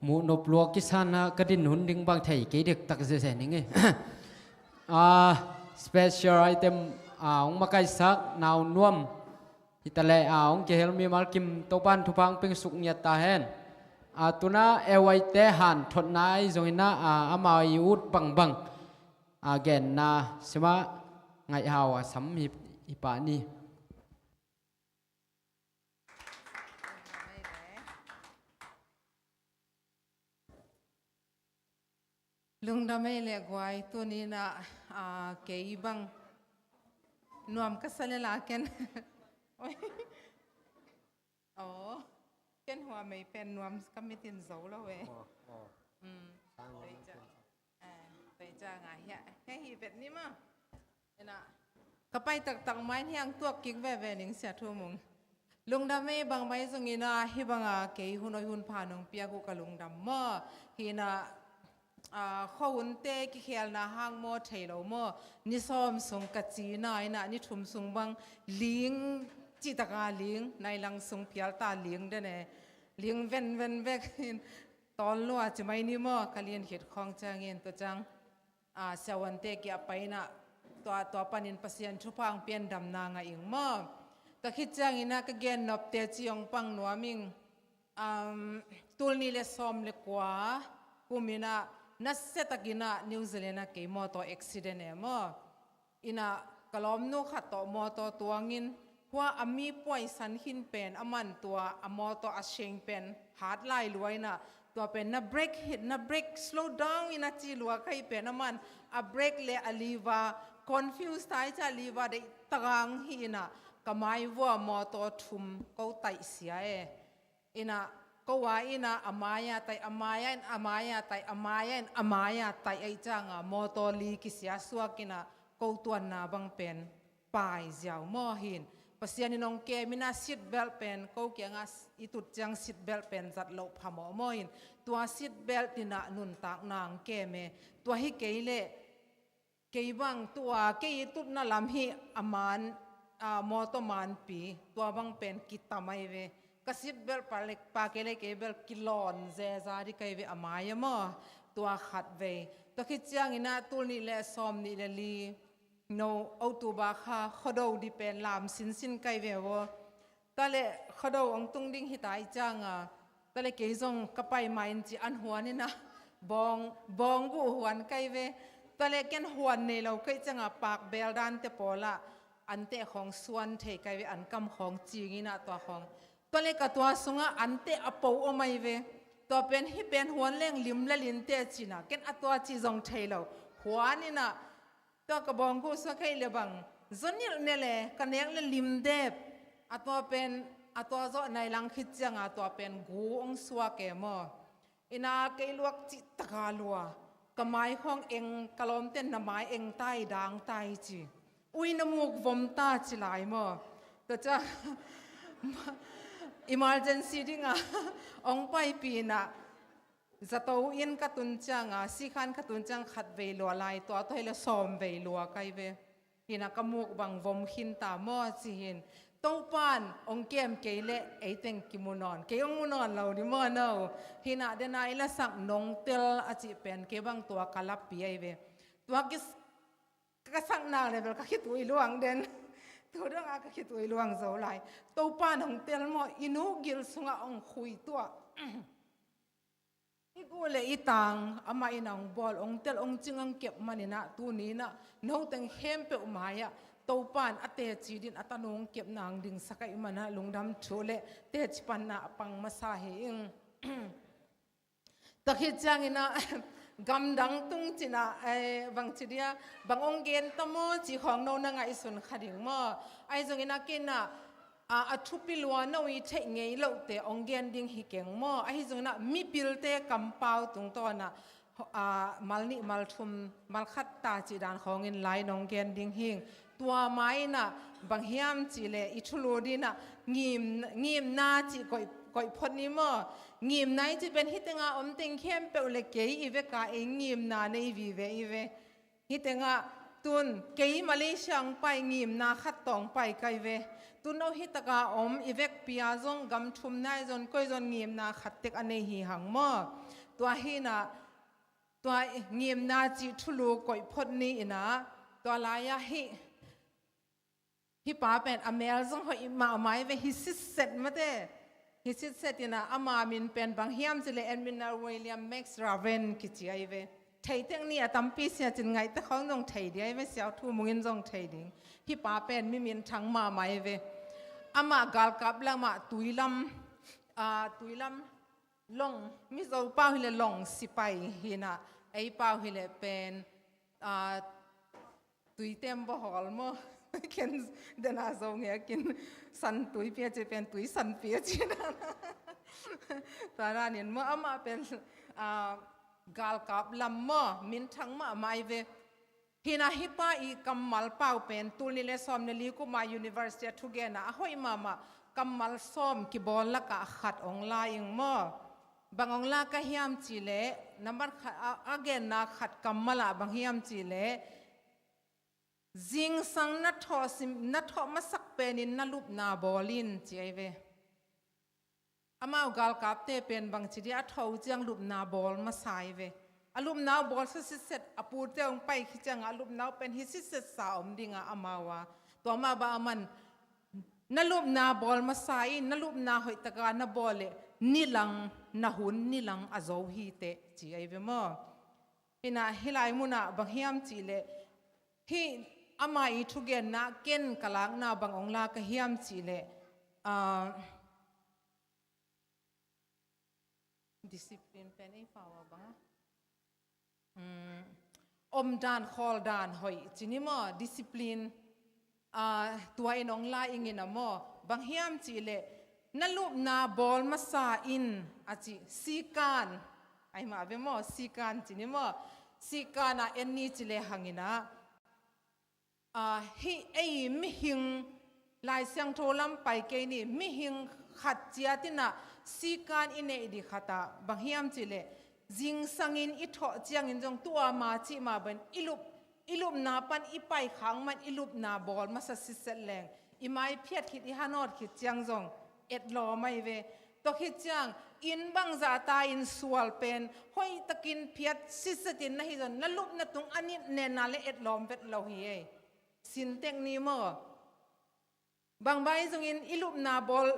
Muh nop lua kisan a ka din hun ding bang thei kei dektak zia zia ning e. Ah, special item, ah, hong makaisak Nau Nuam. Hi ta leh, ah, hong kihel mimal kim Topan thupha hong pia suk ngiat ta hen. Ah, tuna A Y te han thotna i zong ina, ah, amau i ut bangbang. Ah, genna sima ngaih hau a sam hi, hi pah ni. Lungdam ei le guai, tuni na, ah, kei bang nuam ka sa le la ken. Oi. Oh, ken hua mei pen nuam ka mitin zo lo e. Oh, oh. Mm. Sang. Tua i ciang, eh, tua i ciang a hia, hia hi vet ni ma. Ina, ka pai taktak mai hiang tuak kik veve ning Sia Thu Mung. Lungdam ei bang mai zong ina hi banga kei hun oi hun pha nong piak uh ka lungdam maw. Hi ina, ah, khuahunte kikhelna hang maw thei lo maw. Ni sawm sung ka cina ina ni thum sung bang ling citaka ling nai lang sung phial ta ling den e. Ling ven ven vek in tawn lua ci mai ni maw ka lian khit khawng ciangin tua ciang. Ah, siavuante kia paina tua, tua panin Pasian thupha hong pian damna ngah ing maw. Tua khit ciangina ka gen nopte ci hong pang nuam ing. Um, tul nih le sawm le kua kumina nasiatakina New Zealand a kei mawtaw accident e maw. Ina ka lawmnu khat tawh mawtaw tuangin hua a mi puaisan khin pen a man tua a mawtaw a seng pen hat lai lua ina tua pen na brake hit, na brake slow down ina ci lua ka hi pen a man a brake le a liva confuse tai ca liva deih tagang hi ina ka mai vua mawtaw thum ko taih sia e. Ina ko a ina a mai-a taih, a mai-a in, a mai-a taih, a mai-a in, a mai-a taih aih cianga mawtaw li kisia suak ina ko tuanna bang pen pai ziau maw hin. Pasian in hong kem ina seat belt pen ko kianga i tut ciang seat belt pen zat loh phamawh maw hin. Tua seat belt ina nuntakna hong kem e. Tua hi kei leh kei bang tua kei i tutna lam hi a man, a, mawtaw manpi tua bang pen kitam ai ve. Ka seat belt pa le, pa kei le kei belt kilawn zeza di kai ve a mai a maw. Tua khat vei. Tua khit ciangina tul nih le sawm nih le li no October kha Khuado di pen lam sinsin kai ve vaw. Tale Khuado hong tung ding hita i cianga tale kei zong ka pai ma in ci an huan ina bawng, bawng guh huan kai ve. Tale ken huan nei lo kai cianga pak bel dante pawla ante khawng suan thei kai ve an kam khawng cingina tua khawng. Tale ka tua sunga ante a po aw mai ve. Tua pen hi pen huan leng lim le linte cina ken a tua ci zong thei lo. Huan ina tua ka bawngkhu suak hei le bang zon nilh ne le ka nek le lim dep. A tua pen a tua zawh nai lang khit cianga tua pen gu ong suak e maw. Ina kei luak cih taka lua ka mai khawng eng ka lawmten na mai eng tai dang tai ci. Ui na muk vom ta ci lai maw. Tua ca emergency dinga ong paipina zato in ka tun cianga sikhan ka tun ciang khat vei lua lai tua tua hi le sawm vei lua kai ve. Hina ka muk bang vom khin ta maw ci hin. Topan hong kem kei leh eiteng kimu nawn, kei hong mu nawn lo ding maw no. Hi-in ah dena i lasak Nongtel a cih pen kei bang tua ka lapi ahi ve. Tua kis-, ka sak nak leh bel ka khitui luang den. Tu dong a ka khitui luang zo lai. Topan hong tel maw, i nu gil sungah hong khui tuah. I gu leh i tang amah in hong bawl, hong tel, hong cing, hong kep manin ah tuni-in ah noteng khempeuh mai-ah Topan a teci dingin a tanu hong kepna hong dingsak ahih manin ah lungdam thu leh teci panna a pang masa hi ing. Tua khit ciangin ah gamdang tung ci-in ah, eh, bangci dia, bang hong gen ta maw cih khawng no na ngaihsun kha ding maw. Ahi zongin ah kei in ah a, a thupi lua no i theih ngei lohte hong gen ding hi keng maw. Ahi zongin ah mipilte kampau tungtawn ah, a, mal nih, mal thum, mal khat ta cih dan khawngin lai nong gen ding hing. Tua mai-in ah bang hiam cih leh i thulu dingin ah ngim, ngimna cih koih, koih phot ni maw. Ngimna i cih pen hi teng a om teng khempeuh leh kei i vek a ei ngimna nei vive i ve. Hi teng ah tun kei Malaysia hong pai ngimna khat tawh hong pai ka hi ve. Tun no hi tak a om i vekpi a zong gam thumna i zon koi zon ngimna khat tek a nei hi hang maw. Tua hi-in ah tua ngimna cih thulu koih phot ni-in ah tua lai-ah hih Hih pa pen a mel zong hoih mahmah hi ve, hi sitset mate. Hi sitset in ah ama min pen bang hiam cih leh Edmund William Max Raven kici ahi ve. Thei tek ni, a tampi sia cin ngaihte khawng zong thei ding ahi ve, Siau Thu Mung in zong thei ding. Hih pa pen mi minthang mahmah hi ve. Amah galkap lamah tui lam, ah, tui lam long, Mizo pau hi leh long sipai hi-in ah, ei pau hi leh pen, ah, tuitem bawl hawl maw. Ken dena Zo nge a kin san tui pia ci pen tui san pia ci dan. Tua danin maw amah pen, ah, galkap lam maw minthang mahmah hi ve. Hi-in ah hih pa i kammal pau pen tul nih leh sawm leh li kum a university a thugenna a hoih mahmah kammal sawm kibawl lakah khat hong la ing maw. Bang hong la ka hiam cih leh, nambat khat a, a genna khat kammal ah bang hiam cih leh, zingsang na thawh sim, na thawh masak penin na lupna bawl in ci ahi ve. Amau galkapte pen bangci dia a thawh uh ciang lupna bawl masa hi ve. A lupna uh bawlsa sitset a pute hong pai khit ciangah a lupna uh pen hi sitset sa om ding a amau a. Tua mah bang a man na lupna bawl masa in, na lupna hoih taka na bawl leh nilang, na hun nilang a zo hi teh ci ahi ve maw. Hi-in ah hih lai munah bang hiam cih leh, hih ama i thugenna ken ka lakna bang hong la ka hiam cih leh, ah, discipline pen ei pau ah bang a, um, omdan khawldan hoih ci ni maw, discipline. Ah, tua in hong la ing in ah maw, bang hiam cih leh, na lupna bawl masa in a ci, sikan, ahi mah ve maw, sikan ci ni maw, sikan ah en ni ci lehang in ah, ah, hih ei mihing, Lai Siangtho lam pai kei ni, mihing khat ciat in ah sikan i neih ding khat ah bang hiam cih leh, zingsangin i thawh ciangin zong tua ma cih mah bangin i lup, i lupna pan i pai khak man i lupna bawl masa sitset leng, i mai phiat khit, i hanawt khit ciang zong etlawm ahi ve. Tua khit ciang inn bangzah ta in sual pen hoihtakin phiat sitsetin na hih zong na lupna tung a nit nenna leh etlawm vet lo hi ei. Sin tek ni maw. Bang bang hi zongin i lupna bawl,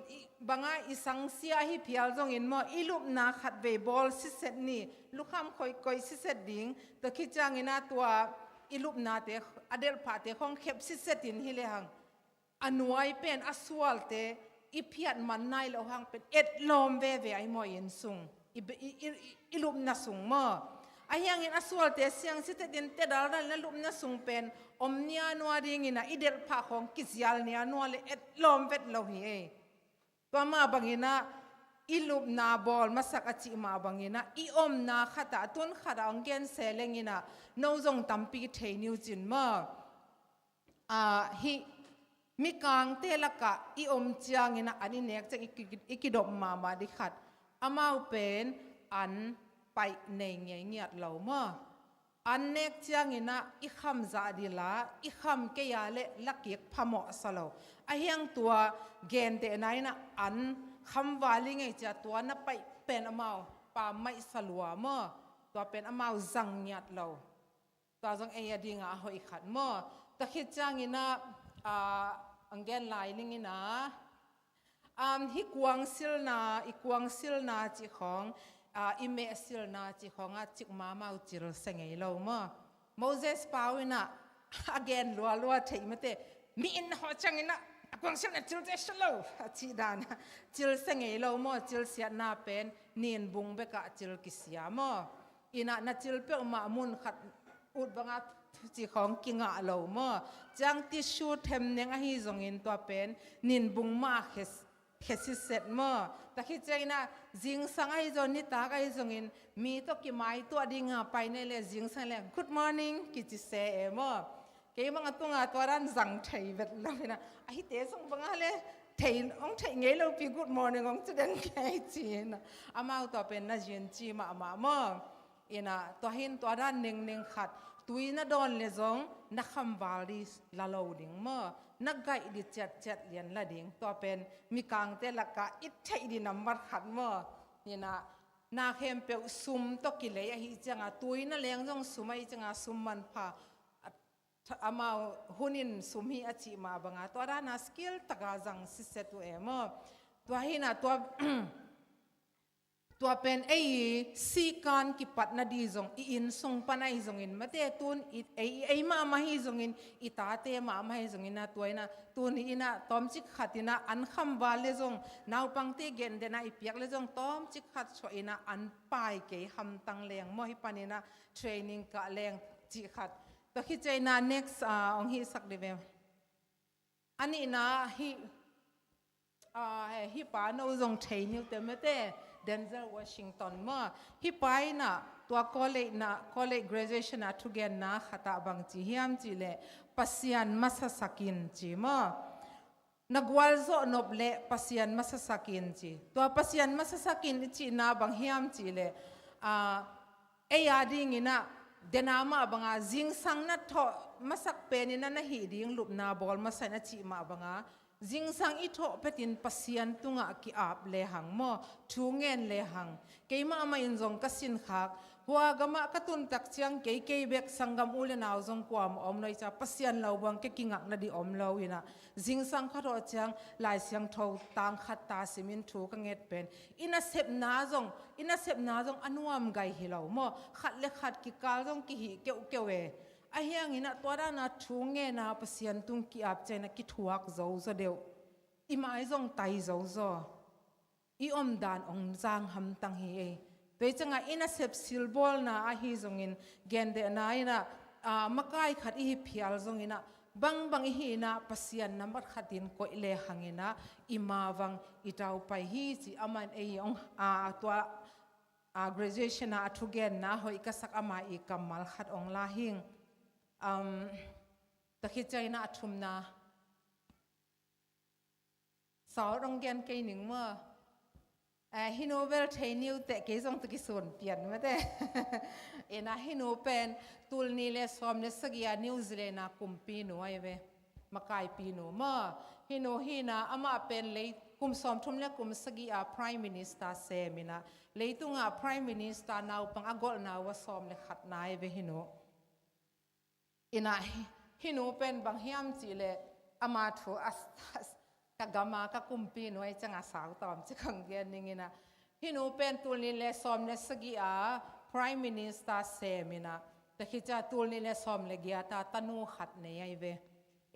i, bang a i sangsia ahi phial zongin maw, i lupna khatvei bawl sitset ni, lukham khoih koih sitset ding, tua khit ciangin ah tua i lupnate, a delhphahte khawng khep sitsetin hi lehang, a nuai pen a sualte i phiat man nai loh hang pen etlawm veve ahi maw, inn sung, i, i, i, i, i lupna sung maw. Ahi hangin a sualte siang sitsetin tedal dal in a lupna sung pen om nianua dingin ah i delhphah khawng kizial nianua leh etlawm vet lo hi ei. Tua mah bangin ah i lupna bawl masak a cih mah bangin ah i omna khat ah, a tun khat ah hong gen se lengin ah no zong tampi thei ni uh cin maw. Ah, hih mikangte lakah i om ciangin ah an i nek ciang i ki, i kidop mahmah ding khat, amau pen an paih nei ngei ngiat lo maw. An nek ciangin ah i kham zah dila, i kham kei a leh lakik phamawh sa lo. Ahi hang tua gentehna in ah an khamval i ngei cia tua na paih pen amau pammaih sa lua maw? Tua pen amau zang ngiat lo. Tua zong ei a dingah a hoih khat maw? Tua khit ciangin ah, ah, ang gen lai ning in ah, um, hih kuang silna, i kuang silna cih khawng, ah, i meh silna cih khawngah cikmah amau cil sia ngei lo maw? Moses pau in ah a gen lualua theih mate, mi in hawh ciangin ah a kuang silna cil sia lo a cih dan ah cil sia ngei lo maw? Cil siatna pen nin bung bekah cil kisia maw? In ah na cil peuhmah mun khat ut bangah thuci khawng kingah lo maw? Ciang tissue themneng ahi zongin tua pen nin bung mah khia, khia siset maw? Tua khit ciangin ah zingsang ahi zong, nitak ahi zongin mi tawh kimaituah dinga pai nei leh zingsang leh good morning kici se e maw? Keimah a tunga tua dan zang thei vet lo in ah, ahite zong bangah leh thei, hong theih ngei lopi good morning hong ci den kei ci in ah, amau tua pen na zin ci mahmah maw? In ah tua hi in tua dan nengneng khat tui na dawn leh zong na khamval dih la lo ding maw? Na gaih dih ciatciat lian la ding. Tua pen mikangte lakah i theih dih nambat khat maw? In ah na khempeuh sum tawh kilei ahih ciangah tui na leng zong sum ahih ciangah sum manpha, a, amau hun in sum hi a cih mah bangah tua dan ah skill takah zang siset uh e maw? Tua hi in ah tua tua pen ei i sikan kipatna dih zong i inn sung pan ahi zongin mate, tun i, ei, ei mahmah hi zongin, i tate mahmah hi zongin ah tua in ah tuni in ah tawmcik khat in ah an khamval leh zong, naupangte gentehna i piak leh zong tawmcik khat suah in ah an pai kei hamtang leng maw, hih pan in ah training kah leng cih khat. Tua khit ciangin ah next, ah, hong hisak dih ve. A nihna hih, ah, hih pa no zong thei ni uh teh mate, Denzel Washington maw. Hih pa in ah tua college na, college graduation ah thugenna khat ah bang ci hiam cih leh Pasian masasak in ci maw. Na gualzawh nop leh Pasian masasak in ci. Tua Pasian masasak in i cihna bang hiam cih leh, ah, ei a dingin ah dena mah bangah zingsang na thawh masak pen in ah na hih ding lupna bawl masa in a cih mah bangah zingsang i thawh petin Pasian tungah ki-ap lehang maw, thu ngen lehang. Keimah mah in zong ka sinkhak, hua gamah ka tuntak ciang kei kei bek, sanggam u leh nau zong kuamah om lo hi cia, Pasian lo buang kei kingakna dih om lo in ah, zingsang khat hawh ciang Lai Siangtho tang khat ta simin thu ka nget pen, i nasepna zong, i nasepna zong a nuam gai hi lo maw? Khat leh khat kikal zong kihih keuhkeuh e. Ahi hangin ah tua dan ah thu ngen a Pasian tung ki-ap ciangin ah kithuak zozo deuh. I mai zong tai zozo. I omdan hong zang hamtang hi ei. Tua hi ciangah i nasep silbawlna ahi zongin, gentehna in ah, ah, makai khat i hi phial zongin ah, bangbang i hih in ah Pasian nambat khatin koih lehang in ah i mavang i taupai hi ci. Amah in ei hong, ah, tua, ah, graduation ah a thugenna hoih ka sak, amah i kammal khat hong la hing. Um, tua khit ciangin ah a thumna Sawl hong gen kei ning maw? Eh, hih nu bel thei ni uh teh, kei zong tawh kisun pian mate. In ah hih nu pen tul nih leh sawm leh sagih a New Zealand a kumpinu ahi ve. Makaipinu maw. Hih nu hi in ah amah pen lei kum sawmthum leh kum sagih a Prime Minister sem in ah, leitungah Prime Minister naupang a golhna uh a sawm leh khatna ahi ve hih nu. In ah hih, hih nu pen bang hiam cih leh ama thu a, a, ka gam a ka kumpinu ahi ciangah sau tawmcik hong gen ning in ah. Hih nu pen tul nih leh sawm leh sagih a Prime Minister sem in ah, tua khit ciang tul nih leh sawm leh giat a tanu khat nei ahi ve.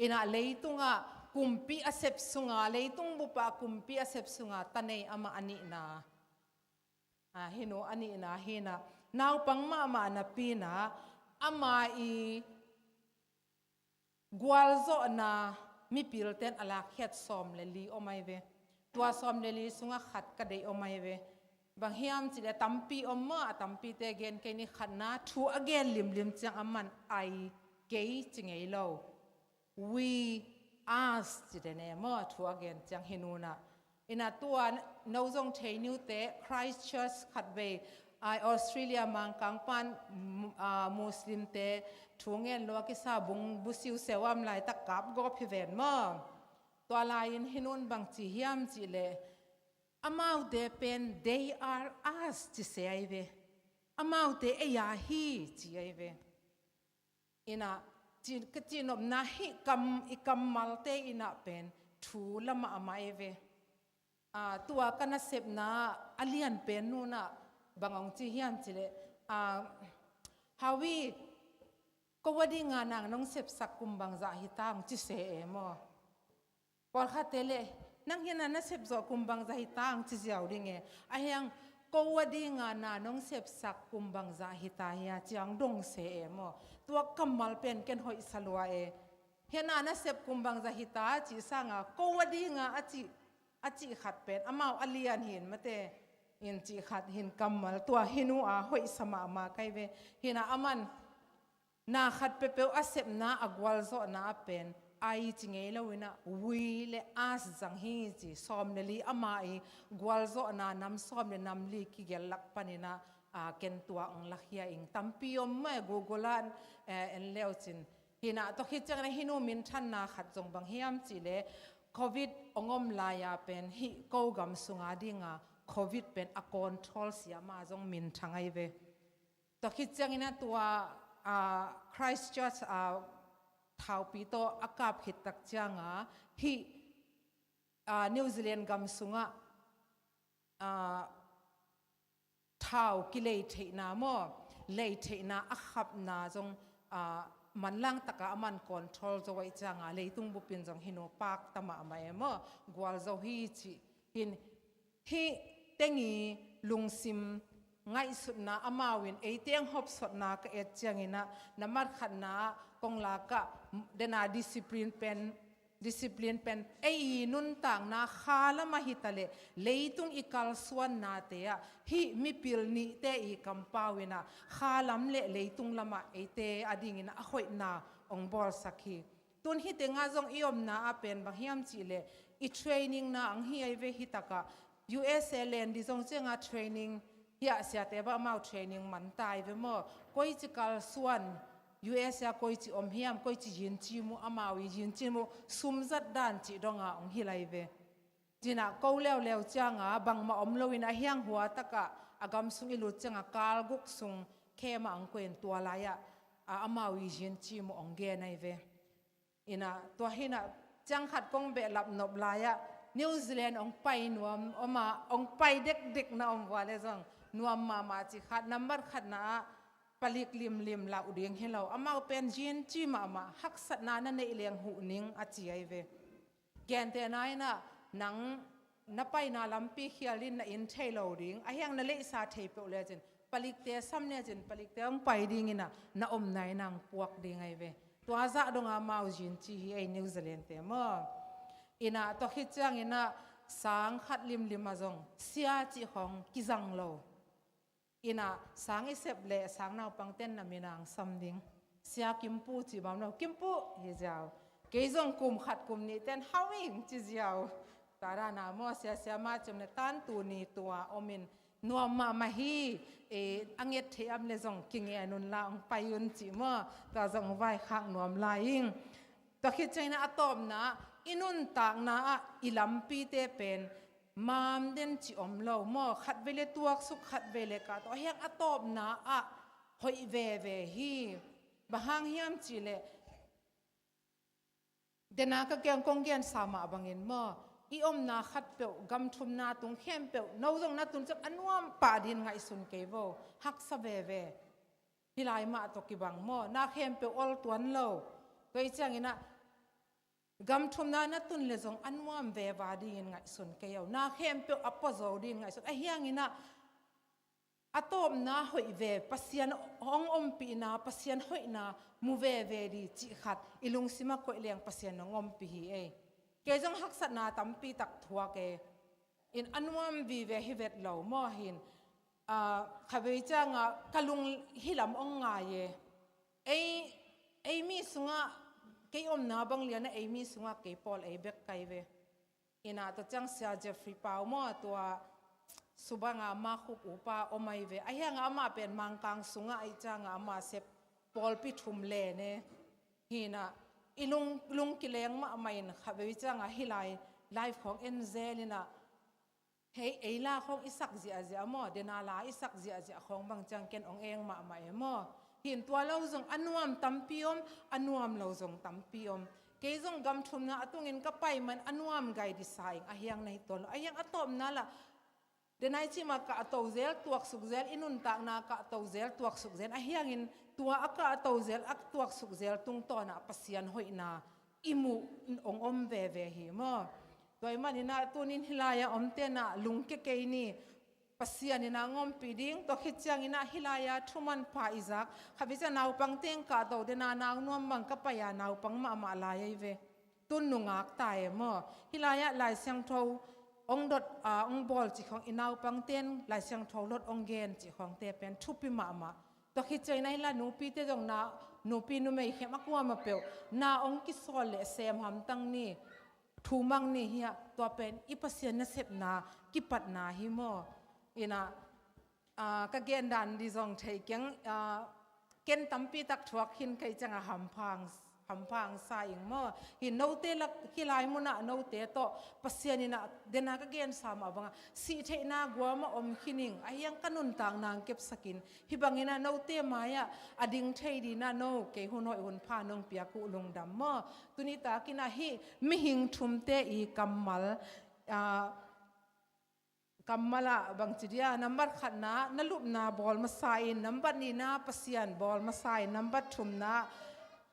In ah leitungah kumpi a sep sunga, leitung bup ah kumpi a sep sunga ta nei amah a nihna. Ah, hih nu a nihna hi in ah, naupang mahmah napi in ah, ama i gualzawhna mipilte'n a lakkhiat sawm leh li om ahi ve. Tua sawm leh li sungah khat ka deih om ahi ve. Bang hiam cih leh tampi om maw, a tampite gen kei ni. Khatna, thu a gen limlim ciang aman I kei ci ngei lo. We, us ci den e maw, thu a gen ciang hih nu in ah. In ah tua no zong thei ni uh teh, Christchurch khatvei, Ai Australia Mangkang pan, mm, ah, Muslim te thu ngen lua kisa bung busiu seu am laitak kap gawp hi ven maw. Tua lai-in hih nun bang ci hiam cih leh, amaute pen they are us ci se ai ve. Amaute ei a hi ci ai ve. Inah, ci, ka cihnopna hih kam, i kammalte inah pen thu la mahmah e ve. Ah, tua ka nasepna a lian pen nunah bang hong ci hiam cih leh, ah, Hawi, ko a dinga nang nong sepsak kum bangzah hita hong ci se e maw. Pawlkhatte le, nang hi na na sep zawh kum bangzah hita hong ci ziau ding e. A hiang, ko a dinga na nong sepsak kum bangzah hita hia ci hong dong se e maw. Tua kammal pen ken hoih sa lua e. Hi na na sep kum bangzah hita cih sanga, ko a dinga a cih, a cih khat pen amau a lian hin mate in cih khat hin kammal tua hi nu a hoih sa mahmah kai ve. Hi na aman na khat peuhpeuh a sepna a gualzawhna a pen, ai ci ngei lo inah, we le us zang hi ci, sawm le li ama i gualzawhna nam sawm le nam li kigel lak paninah, a, ken tua ong lakhia ing. Tampi om mah e, Google ah, eh, en leu cin. Hi na, tua khit ciangin a hi nu minthanna khat zong bang hiam cih leh, covid ong om lai-a pen, hih ko gam sunga dinga covid pen a control siam a zong minthang ai ve. Tua khit ciangin a tua, ah, Christchurch, ah, thaupi tawh a kap khit tak cianga hih, ah, New Zealand gam sungah, ah, thau kilei theihna maw, lei theihna a khapna zong, ah, manlang taka a man control zo aih cianga leitung bupin zong hi nu pakta mahmah e maw, gualzo hi cih hin. Hih tengi lungsim ngaihsutna amau in eite ang hopsotna ka et cianginah, nambat khatna ah kong lakah dena discipline pen, discipline pen ei nuntakna khalam ahi taleh leitung i kalsuannate ah hih mipil nihte i kampau inah khalam le leitung lamah eite a dinginah a hoihna ong bawlsak hi. Tun hih tengah zong i omna ah pen bang hiam cih leh i training na ang hi ai ve. Hih takah U S A len di zong ciangah training hiah siate bang amau training man ta ai ve maw. Koici kalsuan, U S A koici om hiam, koici yincim uh, amau i yincim uh sumzat dan cih donga ong hi lai ve. Cinah ko leuleu cianga bangmah om loin a hiang hua takah a gam sung i lut cianga kalguk sung kema ang koin tua lai-ah, a, amau i yincim uh ong gen ai ve. Inah, tua hinah, ciang khat kong behlap nop lai-ah, New Zealand ong pai nuam, om a, ong pai dekdek na om vua le zong, nuam mahmah ci khat, nambat khatna ah, palik limlim lauh ding hi lo, amau pen yin ci mahmah, haksatna na neih leng huh ning a ci ai ve. Gentehna inah, nang na paina lampi khial in na inn thei lo ding, a hiang na leihsa thei peuh lecin, palikte sam lecin, palikte hong pai ding inah, na omna inah hong puak ding ai ve. Tua zah donga mau yin ci hi ei New Zealand te maw. Inah tua khit cianginah sang khat limlim a zong sia cih khong kizang lo. Inah sang i sep leh sang naupang ten na minang sam ding. Sia Kimpu ci bam lo, Kimpu hi ziau. Kei zong kum khat kum nih ten Hau Ing ci ziau. Tua dana maw, sia sia ma cem le tan tu ni tua omin nuam mahmah hi, e, a nget thei am le zong kingen un la ong pai un cih maw, tua zong vaikhak nuam lai ing. Tua khit ciangin a tawpna, i nuntakna ah i lampite pen mam den cih om lo maw, khatvei le tuaksuk, khatvei le ka tawh, a hiang a tawpna ah hoih veve hi. Bang hang hiam cih leh, dena ka kiang kong gensa mah bangin maw, i omna khatpeuh, gam thumna tung khempeuh, no zong na tun ciang a nuam pah din ngaihsun kei vo, haksa veve. Hih lai mah tawh kibang maw, na khempeuh ol tuan lo. Tua i cianginah, gam thumna na tun le zong a nuam veva dingin ngaihsun kei o, na khempeuh a pua zo dingin ngaihsun. A hianginah, a tawpna hoih ve, Pasian hong ompihna, Pasian hoihna mu veve di cih khat i lungsim a koih leng Pasian hong ompih hi ei. Kei zong haksatna tampi tak thuak e. In a nuam vive hi vet lo maw hin. Ah, khavei cianga ka lung hi lam hong ngai e. Ei, ei mi sungah, kei omna bang liana ei mi sungah kei pawl ei bek kai ve. Inah tua ciang Sia Jeffrey Pau maw, tua subanga makhup upa om ahi ve. Ahi hanga amah pen Mangkang sungah ahi cianga amah sep pawlpi thum len e. Hinah i lung, lung kileng mahmah in kha vei cianga hih lai live khawng en zel inah hei ei la khawng i sak ziahziah maw, dena la i sak ziahziah khawng bang ciang ken ong eng mahmah e maw. Hin tua lo zong a nuam tampi om, a nuam lo zong tampi om. Kei zong gam thumna a tungin ka pai man a nuam gai disa ing, ahi hang na hi tuan lo. Ahi hang a tawpna lah denai cima kahto zel, tuaksuk zel, i nuntakna kahto zel, tuaksuk zel. Ahi hangin tua a kahto zel, a tuaksuk zel tungtawnah Pasian hoihna i muh ong om veve hi maw. Tua ih maninah tunin hih lai-ah omte nah lungke kei ni. Pasian inah ngawmpih ding, tua khit cianginah hih lai-ah thumanpha i zak. Khavi cia naupang teng kahto dena nau nuam bang ka pai-a naupang mahmah lai ahi ve. Tun nungak ta e maw. Hih lai-ah Lai Siangtho ong dot a ong bawl cih khawng i naupang ten Lai Siangtho lot ong gen cih khawngte pen thupi mahmah. Tua khit ciangin ahi la nupite zong na, nupi numei khem a kuama peuh na ong kisawl leh sem hamtang ni, thumang ni hiah, tua pen i Pasian nasepna kipatna hi maw. Inah, ah, ka gen dan di zong thei keng, ah, ken tampi tak thuak khin kei cianga hampang, hampang sa ing maw. Hi note lak, hih lai munah note tawh Pasian inah dena ka gensa mah banga sih theihna guam a om khin ing, ahi hang ka nuntakna ang kepsakin. Hih banginah note mai-ah a ding thei dinah no kei hun hoih hun pha nong piak uh lungdam maw. Tuni takinah hih mihing thumte i kammal, ah, kammal ah bangci dia, nambat khatna na lupna bawl masa in, nambat nihna Pasian bawl masa in, nambat thumna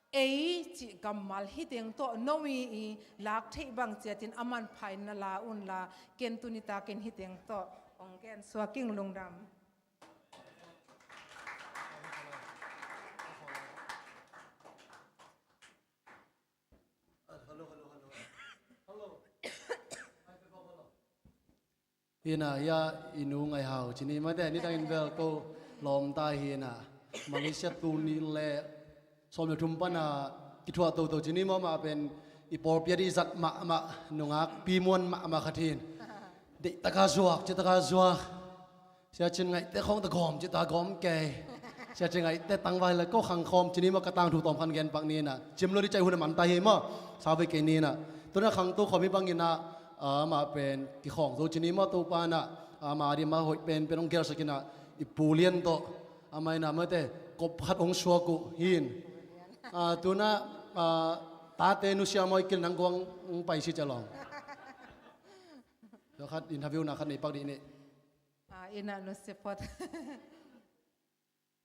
ei cih kammal hih teng tawh no i, i lak theih bang ciatin a manpha in na la unla, ken tuni takin hih teng tawh ong gen suak ing, lungdam. Hinah, hia i nu Ngaihau cini mate, nitangin bel ko lawmta hinah. Malaysia tu ni le sawm le thum pana kithuah toto cini mawmah pen i pawlpi a dih zat mahmah, nungak pimuan mahmah khat hin. Deihtaka zuak, citaka zuak. Sia Cin Ngaihte khawng ta gawm, cita gawm kei. Sia Cin Ngaihte tangvai le ko khang khawm cini maw, ka tangthu tawm khan gen pak ninah. Cim lo di caih hun a manta hi maw. Sauvei kei ninah. Tuna khangto khawm hi banginah, ah, amah pen kikhawng zo cini maw, Topa inah, ah, amah a di mah hoih pen pen hong gelsakinah, i pu lian tawh amah inah mate kop khat hong suak uh hin. Ah, tuna, ah, tate nusia maw, i kil nang guang hong pai si ca lawng. Tua khat interview na khat nei pak dih nih. Ah, inah nusia phot.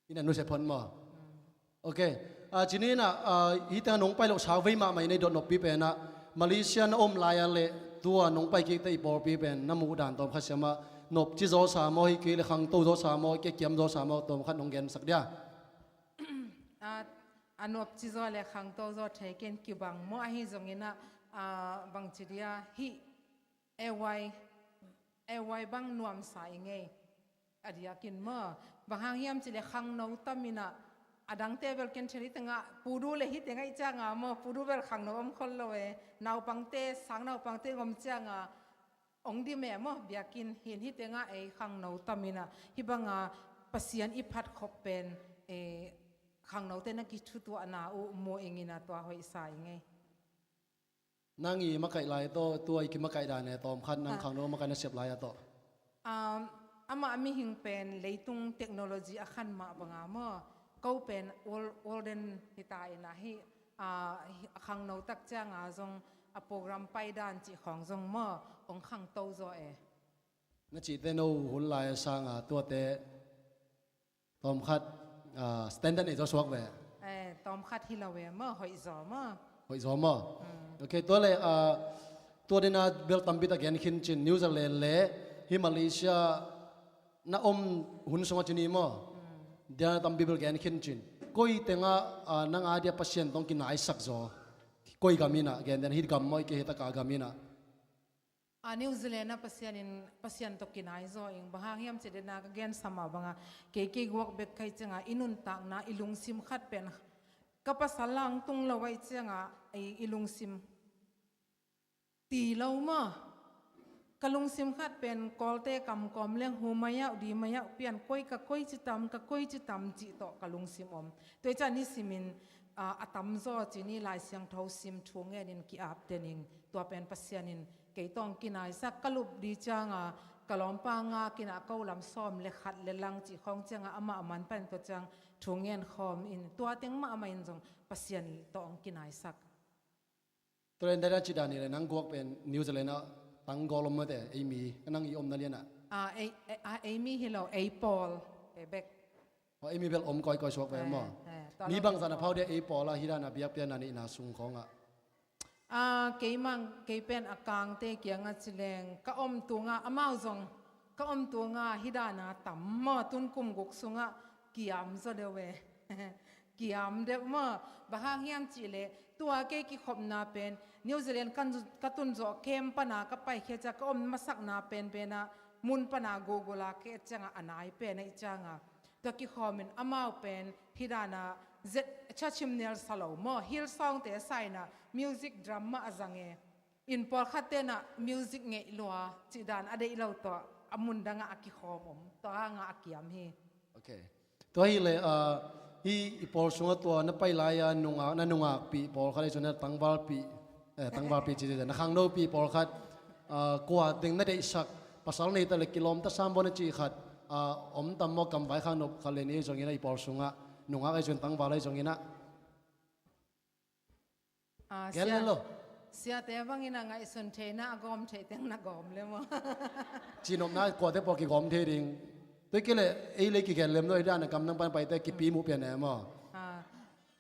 Inah nusia phot maw. Ok. Ah, cini inah, ah, hih tengah nong pai loh sauvei mahmah inah i dot noppi penah Malaysia na om lai-a le tua nong pai kikte i pawlpi pen na muh dan tawm khat siamah nopci zawsa maw, hi kei le khangto zawsa maw, kiakiam zawsa maw, tawm khat nong gensak dia. Ah, a nopci zaw le khangto zaw thei ken kibang maw, ahi zonginah, ah, bangci dia hih A Y, A Y bang nuamsa i ngei. A diakin maw. Bang hang hiam cih le khangno taminah, a dangte bel ken thei, hih tengah pudu le hih tengah i cianga maw, pudu bel khangno om khol lo e. Naupangte, sang naupangte om cianga ong dim e maw, biakinn hin, hih tengah ei khangno taminah. Hih banga Pasian i phat khop pen, eh, khangnote na kithutuahna uh mu inginah tua hoihsa i ngei. Nang i makaih lai tawh, tua i kimakaih dan e, tawm khat nang khangno makaih na sep lai-a tawh. Um, amah mihing pen leitung technology a khan mah banga maw, ko pen old, olden hita inah hih, ah, hih a khangno tak cianga zong a program pai dan cih khawng zong maw, ong khangto zaw e. Na cihte no hun lai a sanga tuate tawm khat, ah, standard nei zaw suak ve. Eh, tawm khat hi lo ve maw, hoih zaw maw. Hoih zaw maw. Ok, tua le, ah, tua dena bel tampi tak gen khin cin, New Zealand le hih Malaysia na om hun sungah cini maw. Dia tampi bel gen khin cin. Koi tengah, ah, nang a dia Pasian tawh kinaisak zaw. Koi gam inah gen den, hih gam maw, i kei hita ka gam inah. A New Zealand a Pasian in, Pasian tawh kinai zaw ing, bang hang hiam cih dena ka gensa mah banga, kei kei guak bek kai cianga i nuntakna, i lungsim khat pen ka pasal lang tung lo ahi cianga, i, i lungsim ti lo maw. Ka lungsim khat pen Kawlte kamkawm leng hu mai auh, di mai auh pian, koi ka koi citam, ka koi citam cih tawh ka lungsim om. Tua hi ciah nisimin, ah, a tamzaw ci ni, Lai Siangtho sim, thu ngenin ki-ap tening, tua pen Pasian in kei tawh hong kinaisak. Ka lup di cianga ka lawmpa nga kinah, ko lam sawm le khat le lang cih khawng cianga amah a manpan tua ciang thu ngen khawm in, tua teng mahmah in zong Pasian tawh hong kinaisak. Tua leh nang dan a ci dan hi leh nang guak pen New Zealand ah tanggawl om mate, ei mi, ka nang i omna lianah. Ah, ei, ei, ah, ei mi hi lo, ei pawl, Quebec. Oh, ei mi bel om kawikawi suak ve maw? Eh, eh, tua mi lo bangzah na phau dia ei pawl ah hi dan a biakpiakna na neihna sung khawngah. Ah, kei mang, kei pen a kangte kiangah ci leng, ka om tunga, amau zong, ka om tunga hi dan a tam maw, tun kum guk sungah kiam zaw deuh ve. Kiam deuh maw, bang hang hiam cih leh, tua kei kikhopna pen, New Zealand kan, ka tun zawh kem pana ka paikhia ciah, ka om masakna penpenah, mun pana Google a ka et ciangah a nai pen ahih ciangah. Tua kikhawmin amau pen, hi dana zet, chachim nelsa lo maw, Hillsongte saina, music drum mah a zang e. In pawlkhat tenah music ngeih lua, cih dan a deih lo tawh, a mun dangah a kikhawm om, tua hangah a kiam hi. Ok. Tua hi leh, ah, hi i pawl sungah tua na pai lai-a nungak, na nungakpih pawlkhat, ei cun na tangvalpih, eh, tangvalpih ci, na khangnopi pawlkhat, ah, kua teng na deihsak, pasal nei ta le kilawm ta sam baw na cih khat, ah, om tam maw, kam vaikhak nop khat le nih ei zongin ah, i pawl sungah, nungak ei cun tangval ei zongin ah. Ah, gen sia-, le lo. Siate bangin a ngaihsun theihna a gawm theih teng na gawm le maw? Cihnopna kuate pawl kigawm thei ding. Tua kei le ei le kigen lem lo, ei dan a kam nang pan paite kipi muh pian e maw? Ah,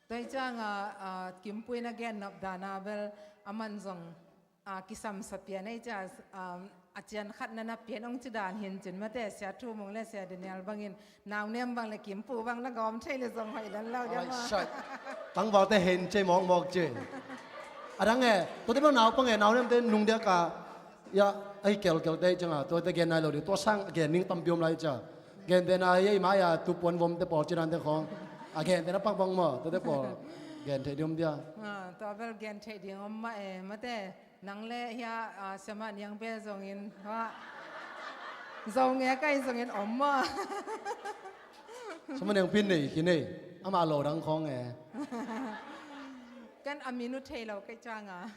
tua hi cianga, ah, Kimpuin a gen nop dana bel a man zong, ah, kisamsa pian ei cia, ah, a cian khat na na pian ong ci dan hin cin mate, Sia Thu Mung le Sia Daniel bangin, Nau Nem bang le Kimpu bang na gawm thei le zong hoih dan lo dia maw? Tangvalte hen cei mawkmawk cei. A dang e, tuate bang naupang e, Nau Nemte nung diaka, ya, ahi kelkelte cianga, tuate gen nai lo ding, tua sang gen ning tampi om lai cia. Gentehna hi ei mai-a tupuan vomte pawl ci dante khawng. A gentehna pangbang maw, tuate pawl gen theih ding om dia. Ah, tua bel gen theih ding om mah e, mate. Nang le hia, ah, Siamah Niang bel zongin, hua. Zo nge kai zongin om maw? Siamah Niang pin nei, khi nei. Amah lo dang khawng e. Kan a min uh thei lo kai cianga.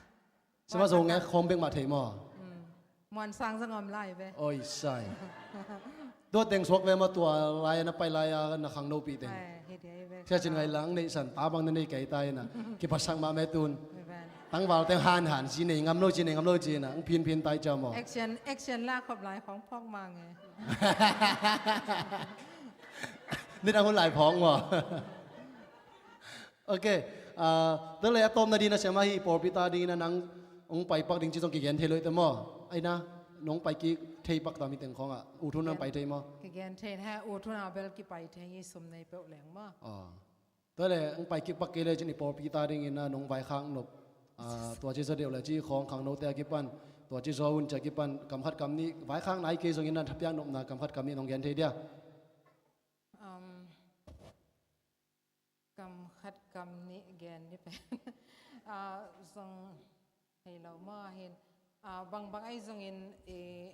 Siamah Zo nge khawng bek mah thei maw? Mm. Muan Sang zong om lai ve. Oi sai. Tua teng suak ve maw, tua lai-a na pai lai-a na khangnopi teng. Ai, hi dia hi ve. Sia Cin Ngai lang neihsan ta bang na nei kei ta ina. Kiphasak mah me tun. Hi ve. Tangval teng han han ci nei ngam lo, ci nei ngam lo ci ina. Ang phin phin tai cia maw. Action, action la khop lai khawng phawk mang e. Nidang hun lai phawk maw. Ok, ah, tua le a tawpna ding a siam ahi, pawlpi ta dingin a nang hong pai pak ding ci zong kigen thei lo hi te maw? Aina, nong pai kik thei pak ta mi teng khawngah, ut hun nang pai thei maw? Kigen thei he, ut hun a bel kipai thei hi, sum nei peuh leng maw? Ah. Tua le, hong pai kik pak kei le cin i pawlpi ta dingin a nong vaikhak nop. Ah, tua ci zaw deuh le ci khawng khangnote a kipan, tua ci zaw hun ci a kipan, kam khat kam nih, vaikhak nai kei zongin a thapiak nopna kam khat kam nih nong gen thei dia? Um, Kam khat kam nih gen ni pen, ah, zong hei lo maw hin, ah, bangbang ahi zongin, eh,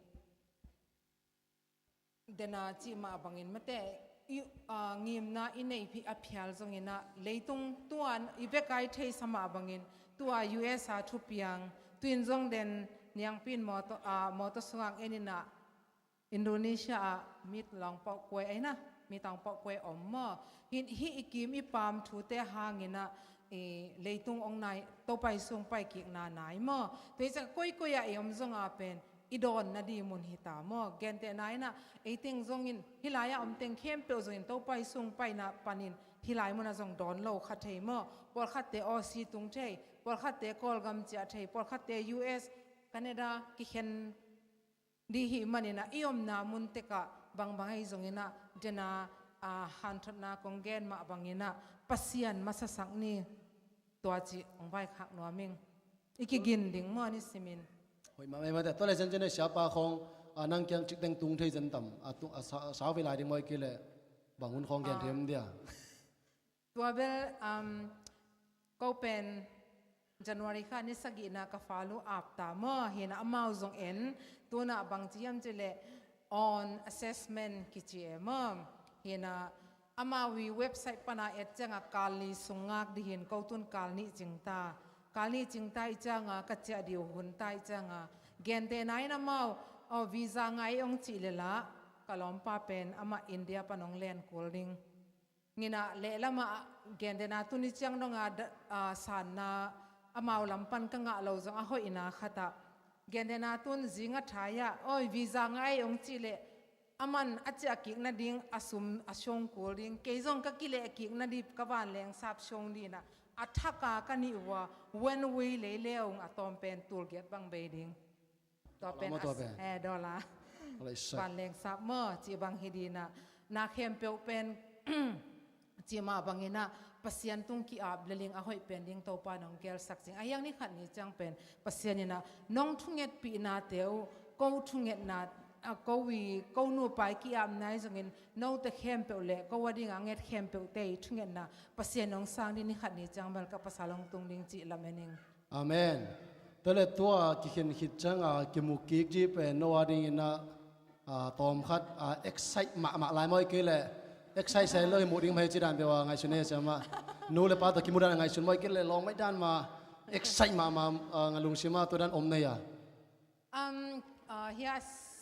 dena cih mah bangin mate, i, ah, ngimna i neih phi a phial zongin ah, leitung tua i bek a i theisa mah bangin, tua U S a thupiang, tuin zong den niangpin mawtaw, ah, mawtaw sungah en in ah, Indonesia ah mi tawng pawh kuai aina, mi tawng pawh kuai om maw? Hin, hih i kim i pam thute hangin ah, i leitung ong nai, Topa i sung pai kikna nai maw? Tua hi ciang koikoi ah i om zong a pen, i dawn nading mun hi ta maw? Gentehna in ah, ei teng zongin, hih lai-ah om teng khempeuh zongin Topa i sung paina panin, hih lai munah zong dawn lo kha thei maw? Pawlkhatte Aussie tung thei, pawlkhatte Kawlgam ciah thei, pawlkhatte U S, Canada kikhen ding hih manin ah, i omna mun tekah bangbang ahi zongin ah, dena, ah, hanthotna kong gen mah bangin ah, Pasian masasak ni, tua cih hong vaikhak nuam ing. I kigin ding maw ni simin. Hoih mah, mah, mah, tua le zen zen siapa khawng, ah, nang kiang cikteng tung thei zen tam, ah, tu, ah, sa, sau vei lai ding maw i kile, bang hun khawng gen thei om dia. Tua bel, um, ko pen, January kha ni sagihna ka fale uh ap ta maw, hi-in ah amau zong en, tu-in ah bangci hiam cih leh own assessment kici e maw. Hi-in ah amau i website pan a et ciangah kal li sung ngak ding hi-in ko tun kal nih cing ta. Kal nih cing ta i ciangah ka ciah ding uh hun ta i ciangah gentehna in amau, aw, visa ngai ong cih leh lah ka lawmpa pen amah India pan ong len kul ding. Hi-in ah lehlam ah gentehna tuni ciang dong a da-, a, sanna amau lam pan ka ngah loh zong a hoihna khat ah, gentehna tun zing a thai ah, oi, visa ngai ong cih leh aman a ciah kik nading a sum a siawng kul ding, kei zong ka kileh kik nading ka vanleng sap siawng ding in ah, a thak a ka nih uh a, one way lei le ung a tawm pen tul giat bang bei ding. Tua pen, dollar maw, tua pen? Eh, dollar. Vanleng sap maw, cih bang hi ding in ah, na khempeuh pen cih mah bangin ah Pasian tung ki-ap lel ing, a hoih pen ding Topa in ong gelsak cing. Ahi hang ni khat ni ciang pen Pasian in ah nong thungetpihnate uh, ko thungetna, a, ko i, ko nupa i ki-apna ahi zongin note khempeuh leh ko a ding a nget khempeuhte i thungetna Pasian in ong sang ding, ni khat ni ciang bel ka pasal ong tung ding cih lamen ing. Amen. Tua leh tua kikhen khit ciangah kimu kik ding pen no a dingin ah, a, tawm khat, a, excite mahmah lai maw, ahih kei leh excite sa lo hi, mu ding mah hi ci dan peuh a ngaihsun hi, siamah. Nu le pa tawh kimu dan a ngaihsun maw, ahih kei leh lawng mai dan mah excite mahmah, a, nga lungsim ah tua dan om na hia? Um, a, hia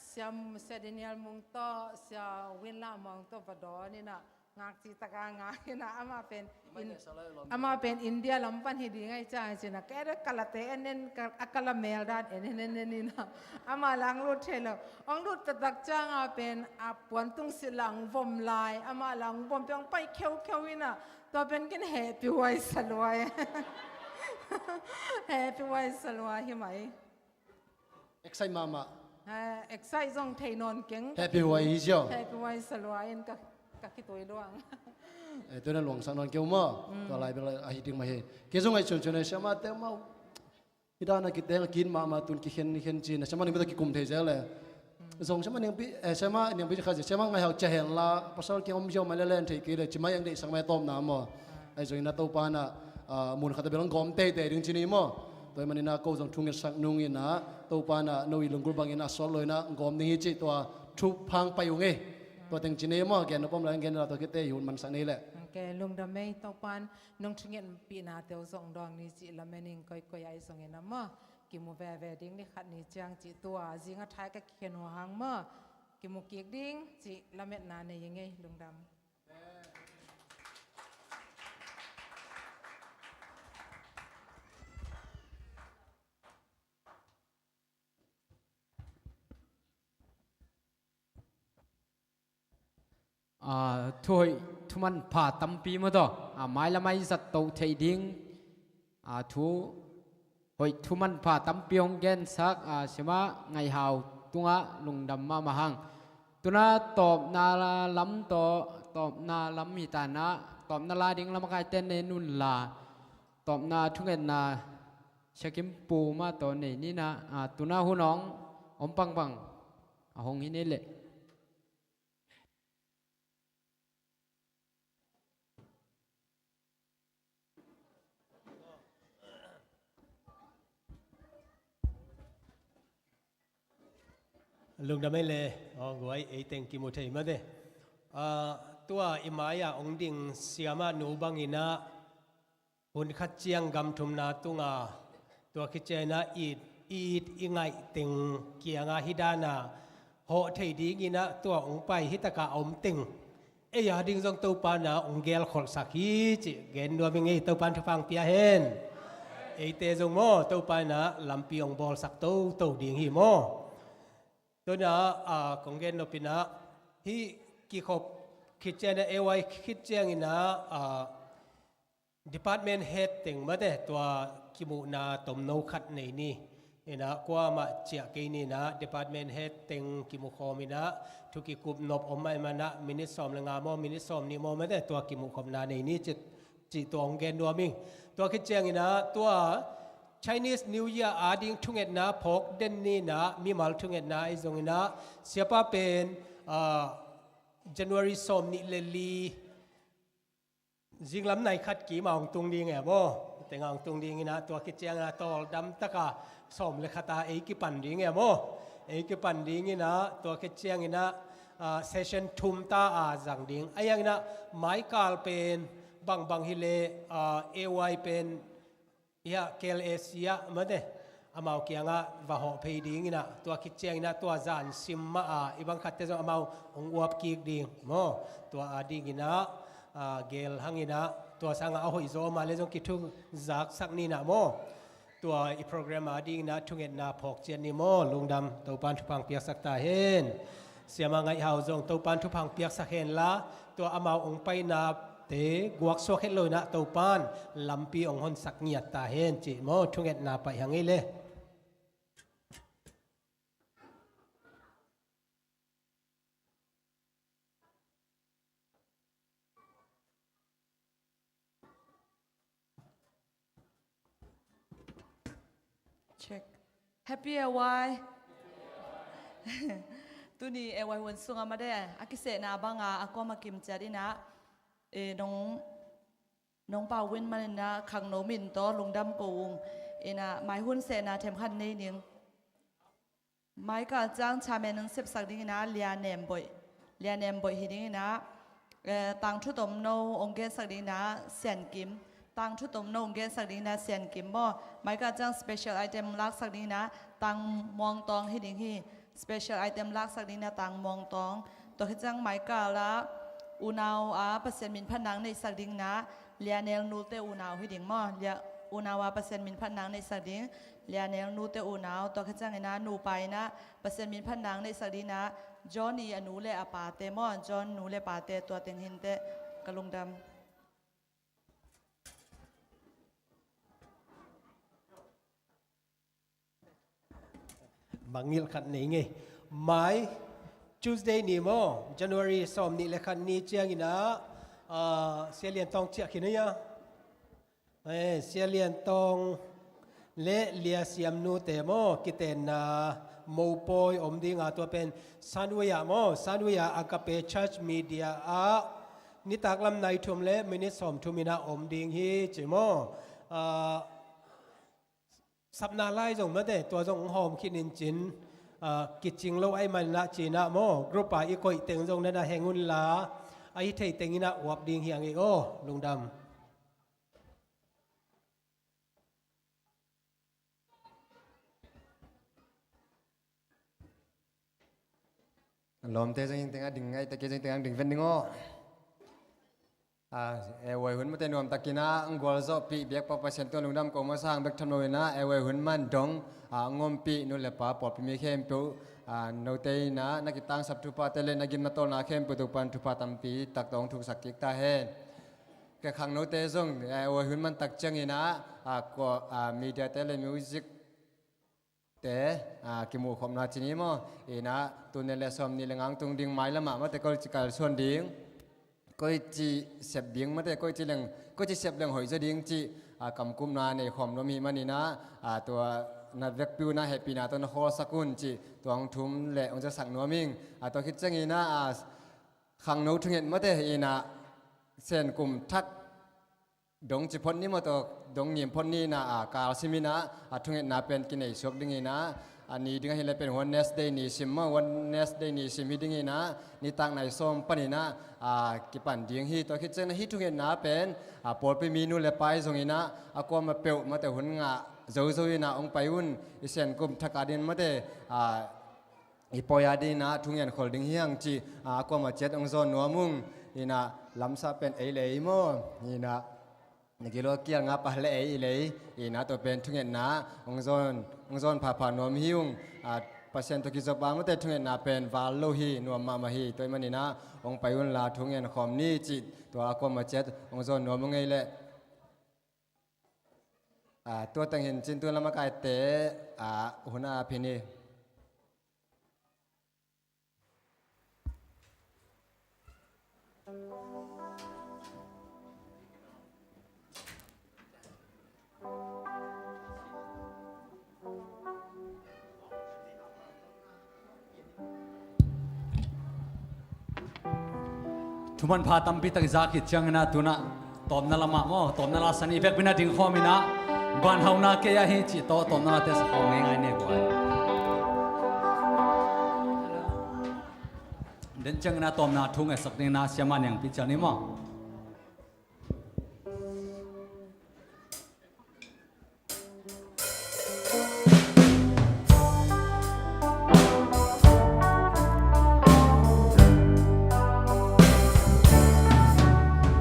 Sia, Sia Daniel Mung tawh, Sia Win Lam Mung tawh va dawn in ah, ngak cih tak a ngak in ah, amah pen in-, amah pen India lam pan hi ding ahih ciang ci-in ah, kei dong ka late en en, ka, a ka la mel dan en en en en in ah, amah la ong lut thei lo. Ong lut taktak ciangah pen a puan tung sit la ong vom lai, amah la ong vom peuh ong pai kheukheu in ah, tua pen ken hehpihhuai sa lua e. Hehpihhuai sa lua hi mai. Excite mahmah. Ha, excite zong thei nawn keng. Hehpihhuai hi ziau. Hehpihhuai sa lua in ka, ka khitui luang. Eh, tua na luangsak nawn kei uh maw. Mm. Tua lai bel ahi ding mah hi. Kei zong ngaihsun cih leh siamahte maw, hih dan a kiteng a kit mahmah, tun kikhen, khen ci-in ah, siamah Niang Pi tawh kikum thei zel leh. Mm. Zong siamah Niang Pi, eh, siamah Niang Pi ci kha zel, siamah Ngai Hau ci hen la, pasal kiang om ziau mah leh len thei kei leh, ci mai ang deihsak mai tawpna maw. Ah. Ahi zongin ah Topa in ah, a, mun khat ah bel ong gawm teitei ding ci ni maw. Tua ahih manin ah ko zong thungetsak nung in ah, Topa in ah no i lunggulh bangin a sawt lo in ah gawm ding hi cih tua thupha ong pai ung ei. Tua teng ci ni maw, gen nop om lai ong gen la, tua khit teh i hun mansak ni leh. Ok, lungdam ei. Topa in nong thungetpihnate uh zong dawng ni cih lamen ing. Koikoi ahi zongin ah maw, kimu veve ding ni khat ni ciang cih tua zing a thai ka kikhen uh hang maw, kimu kik ding cih lametna nei ing ei. Lungdam. A, thuhoih thumanpha tampi maw taw, a, mailam ah i zat toh theih ding, a, thuhoih thumanpha tampi hong gensak, a, siamah Ngai Hau tungah lungdam mahmah hang. Tu-in ah tawpna lam tawh, tawpna lam hi ta in ah, tawpna la ding lam a kaite nen un la, tawpna thungetna Sia Kim Pu mah tawh nei ni in ah, a, tu-in ah hun hong om pangbang a hong hi ni leh. Lungdam ei le, aw, guai, ei teng kimu thei mah e. Ah, tua i mai-ah hong ding siamah nu bangin ah, hun khat ciang gam thumna tungah, tua khit ciangin ah it, it i ngaih teng kiangah hih dan a hawh theih dingin ah tua hong pai, hih takah a om teng ei a ding zong Topa in ah hong gelkholhsak hi cih gen nuam ing ei. Topa in thupha hong pia hen. Eite zong maw, Topa in ah lampi hong bawlsak toto ding hi maw. Tua in ah, ah, kong gen nop in ah, hih kikhop khit ciangin ah, ei khit ciangin ah, ah, department head teng mah e, tua kimuhna tomno khat nei ni. In ah kuamah ciah kei ni in ah, department head teng kimu khawm in ah, thu kikup nop om ahih manin ah, minute sawm le nga maw, minute sawm nih maw mah e, tua kimuh khopna nei ni cih, cih tua hong gen nuam ing. Tua khit ciangin ah, tua Chinese New Year a ding thungetna phawk den ni in ah, mimal thungetna ahi zongin ah, siapa pen, ah, January sawm nih le li, zinglam nai khat kim a hong tung ding e maw. Tengah tung ding inah tua khit ciang inah tawldam taka sawm le khat a ei kipan ding e maw. Ei kipan ding inah tua khit ciang inah, ah, session thum ta a zang ding. A yang inah Michael pen bangbang hi le, ah, A Y pen, ia, K L A C ah mate, amau kiangah va hawh phei ding inah tua khit ciang inah tua zan sim mah a i bang khatte zong amau hong uap kik ding maw. Tua a ding inah, ah, gel hang inah tua sangah a hoih zaw mah le zong kithu zaksak ni inah maw. Tua i program a ding inah thungetna phawk ciat ni maw. Lungdam, Topan thupha piaksak ta hen. Siama Ngaih Hau zong Topan thupha piaksak hen la, tua amau hong painate guaksuak het lo inah Topan lampi hong honsak ngiat ta hen cih maw. Thungetna paih hang ei le. Check. Happy A Y. Tuni A Y hun sungah mate a kisehna banga a kuama kimciat inah, e, nong, nong pau win man inah khangno min tawh lungdam ko ung. Inah mai hun sehna themkhat nei ning. Michael ciang chairman hong sepsak ding inah Lia Nem Boih. Lia Nem Boih hi ding inah, eh, tangthu tomno hong gensak ding inah Sian Kim. Tangthu tomno hong gensak ding inah Sian Kim maw. Michael ciang special item laksak ding inah Tang Muang Tawng hi ding hi. Special item laksak ding inah Tang Muang Tawng. Tua khit ciang Michael ah unau a Pasian min phatna neihsak ding inah Lia Nel Nul te unau hi ding maw. Lia, unau a Pasian min phatna neihsak ding Lia Nel Nul te unau. Tua khit ciang inah nupa inah Pasian min phatna neihsak ding inah John i a nu le a pate maw. John nu le pate tua teng hinte. Ka lungdam. Mangngilh khat nei ngei. Mai Tuesday ni maw, January sawm nih le khat ni ciang inah, ah, Sia Lian Tawng ciah khin a ia. Eh, Sia Lian Tawng le Lia Siam nute maw, kitenna mopawi om dinga tua pen Sunway ah maw, Sunway ah Agape Church Media ah nitak lam nai thum le minit sawm thum inah om ding hi ci maw. Ah, sapna lai zong mate, tua zong hong hawm khin in cin, ah, kicing lo ai man lah cinah maw, group a i koih teng zong nana heng un la, a hi thei teng inah uap ding hi ang ei aw. Lungdam. Lawmte zong hing tengah ding, ngaihte kei zong hing tengah ding ven ding aw. Ah, A Y hun mate nuamtak inah ang gualzawhpih biakpa Pasian tungah lungdam ko masa hang bek tham lo inah A Y hun man dong, ah, hong ompih nu le pa pawlpi mi khempeuh, ah, note inah na kitangsap thuphate le na gim na tawlna khempeuh Topan thupha tampi tak tawh hong thuksak kik ta hen. Ka khangnote zong, ah, A Y hun man tak ciang inah, ah, ko, ah, media te le music te, ah, kimuhkhopna ci ni maw. Inah tuni le sawm nih le nga tung ding mailamah mate koici kalsuan ding, koici sep ding mate, koici leng, koici sep leng hoih zaw ding cih, ah, kamkupna nei khawm nuam hi man inah, ah, tua na vekpi unah hehpihna tawh na khawlsak un cih tua hong thum le hong zasak nuam ing. Ah, tua khit ciang inah, ah, khangno thunget mate inah Sen kum thak dong ci phot ni maw, tua dong ngim phot ni inah, ah, kalsim inah, ah, thungetna pen kinei suak ding inah, ah, ni ding ahih leh pen Wednesday ni sim maw, Wednesday ni sim hi ding inah, nitak nai sawm pan inah, ah, kipan ding hi. Tua khit ciang inah hih thungetna pen, ah, pawlpi mi nu le pa i zong inah, ah, kuamah peuh mate hun ngah zozo inah hong pai un, i Sen kum thak a ding mate, ah, i pawi a ding inah thungen khol ding hi hang cih, ah, kuamah ciat hong zawn nuam ung. Inah lamsah pen ei le ei maw, inah na gilo kial nga pah le ei i lei, inah tua pen thungetna hong zawn, hong zawn phapha nuam hi ung. Ah, Pasian tawh kizop a mate thungetna pen val lo hi, nuam mahmah hi. Tua ahih man inah hong pai un la thungen khawm ni cih tua kuamah ciat hong zawn nuam ung ei leh. Ah, tua teng hin cin tun lam a kaite, ah, hun a phin hi. Thumanpha tampi tak i za khit ciang inah tunah Tawpna lamah maw, tawpna la san i vekpi-in a ding khawm in ah, banhauna kei ahi cih tawh tawpna late sa khawm ngeingai ni guai. Den ciangin ah tawpna thu ngetsak dingin ah siamah Niangpi Cial ni maw.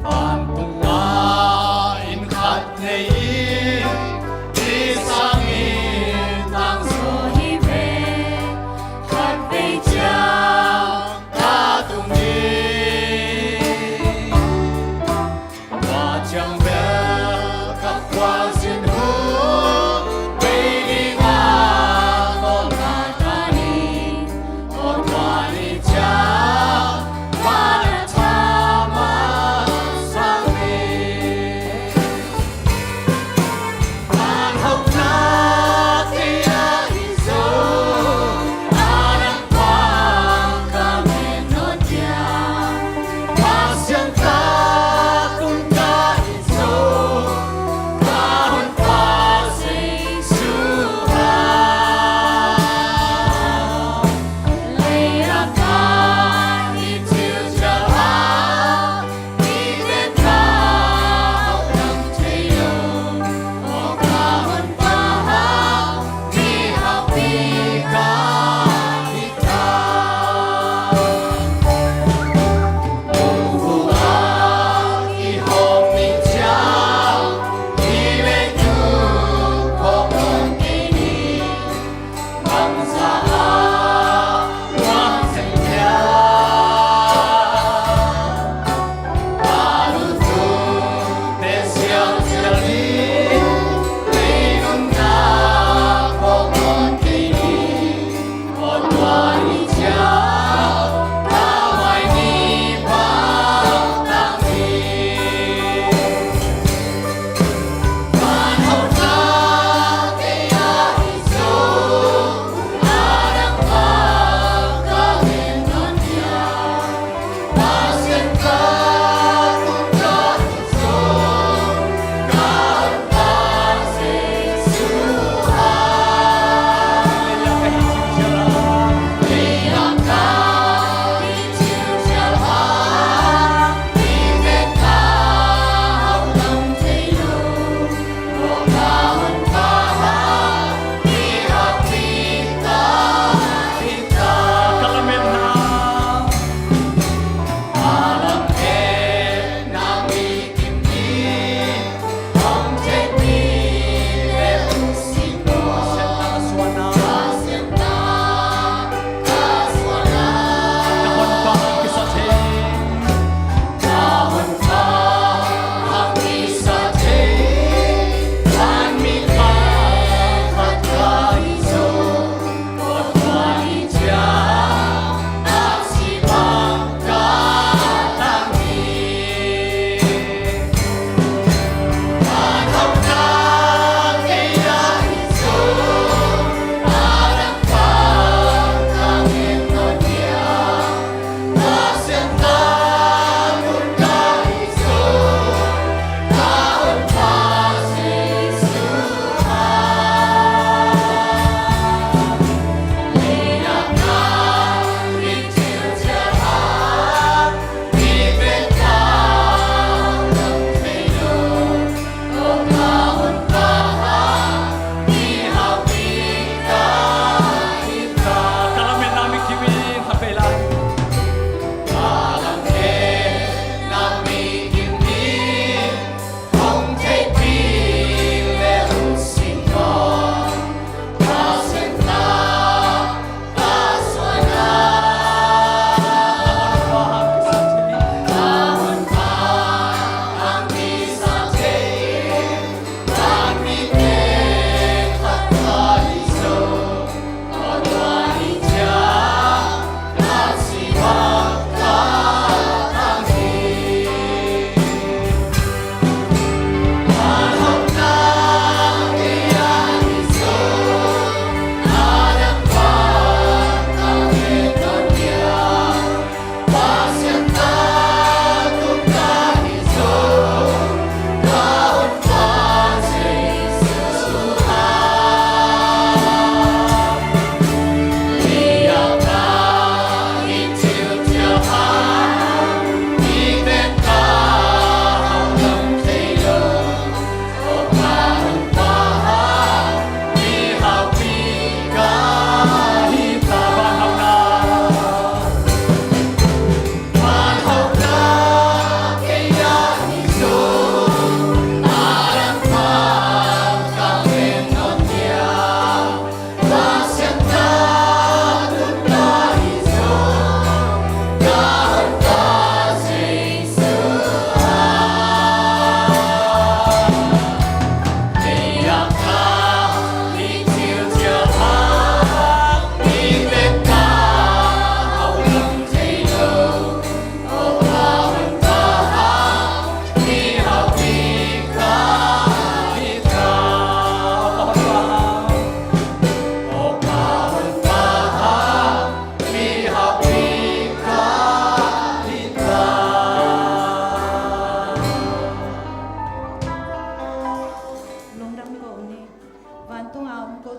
Vantung ah inn khat nei hi, hi sangin tangzaw hi ve, khatvei ciang ka tung hi.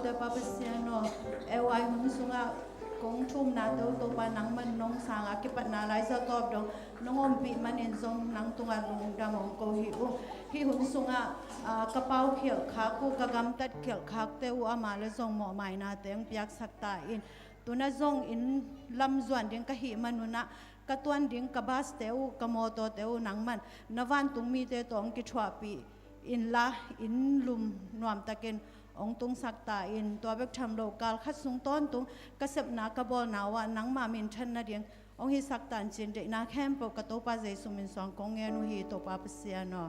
Topa Pasian aw, ei hun sungah kong thumna teuh Topa nangman nong sangah kipatna lai Jacob dong nong ompih manin zong nang tungah lungdam hong ko hi uh. Hih hun sungah ah, ka pau khialh khak uh, ka gamtat khialh khakte uh amah le zong mawhmaina teng piaksak ta in. Tuna zong inn lam zuan ding ka hih manunah ka tuan ding ka baste uh, ka mawtawte uh nangman na vantung mite tawh hong kithuahpih inla inn lum nuamtakin hong tungsak ta in. Tua bek tham lo kal khat sung tawntung ka sepna ka bawlna uh ah nangma minthan nading hong hisak tan cin deihna khempeuh ka Topa Jesu min suang kong ngen uh hi Topa Pasian aw.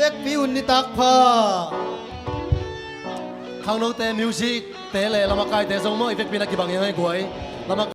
Vekpi un nitak pha. Khangnote music te le lamakaite zong maw i vekpi na kibang hi hoi guai. Lamak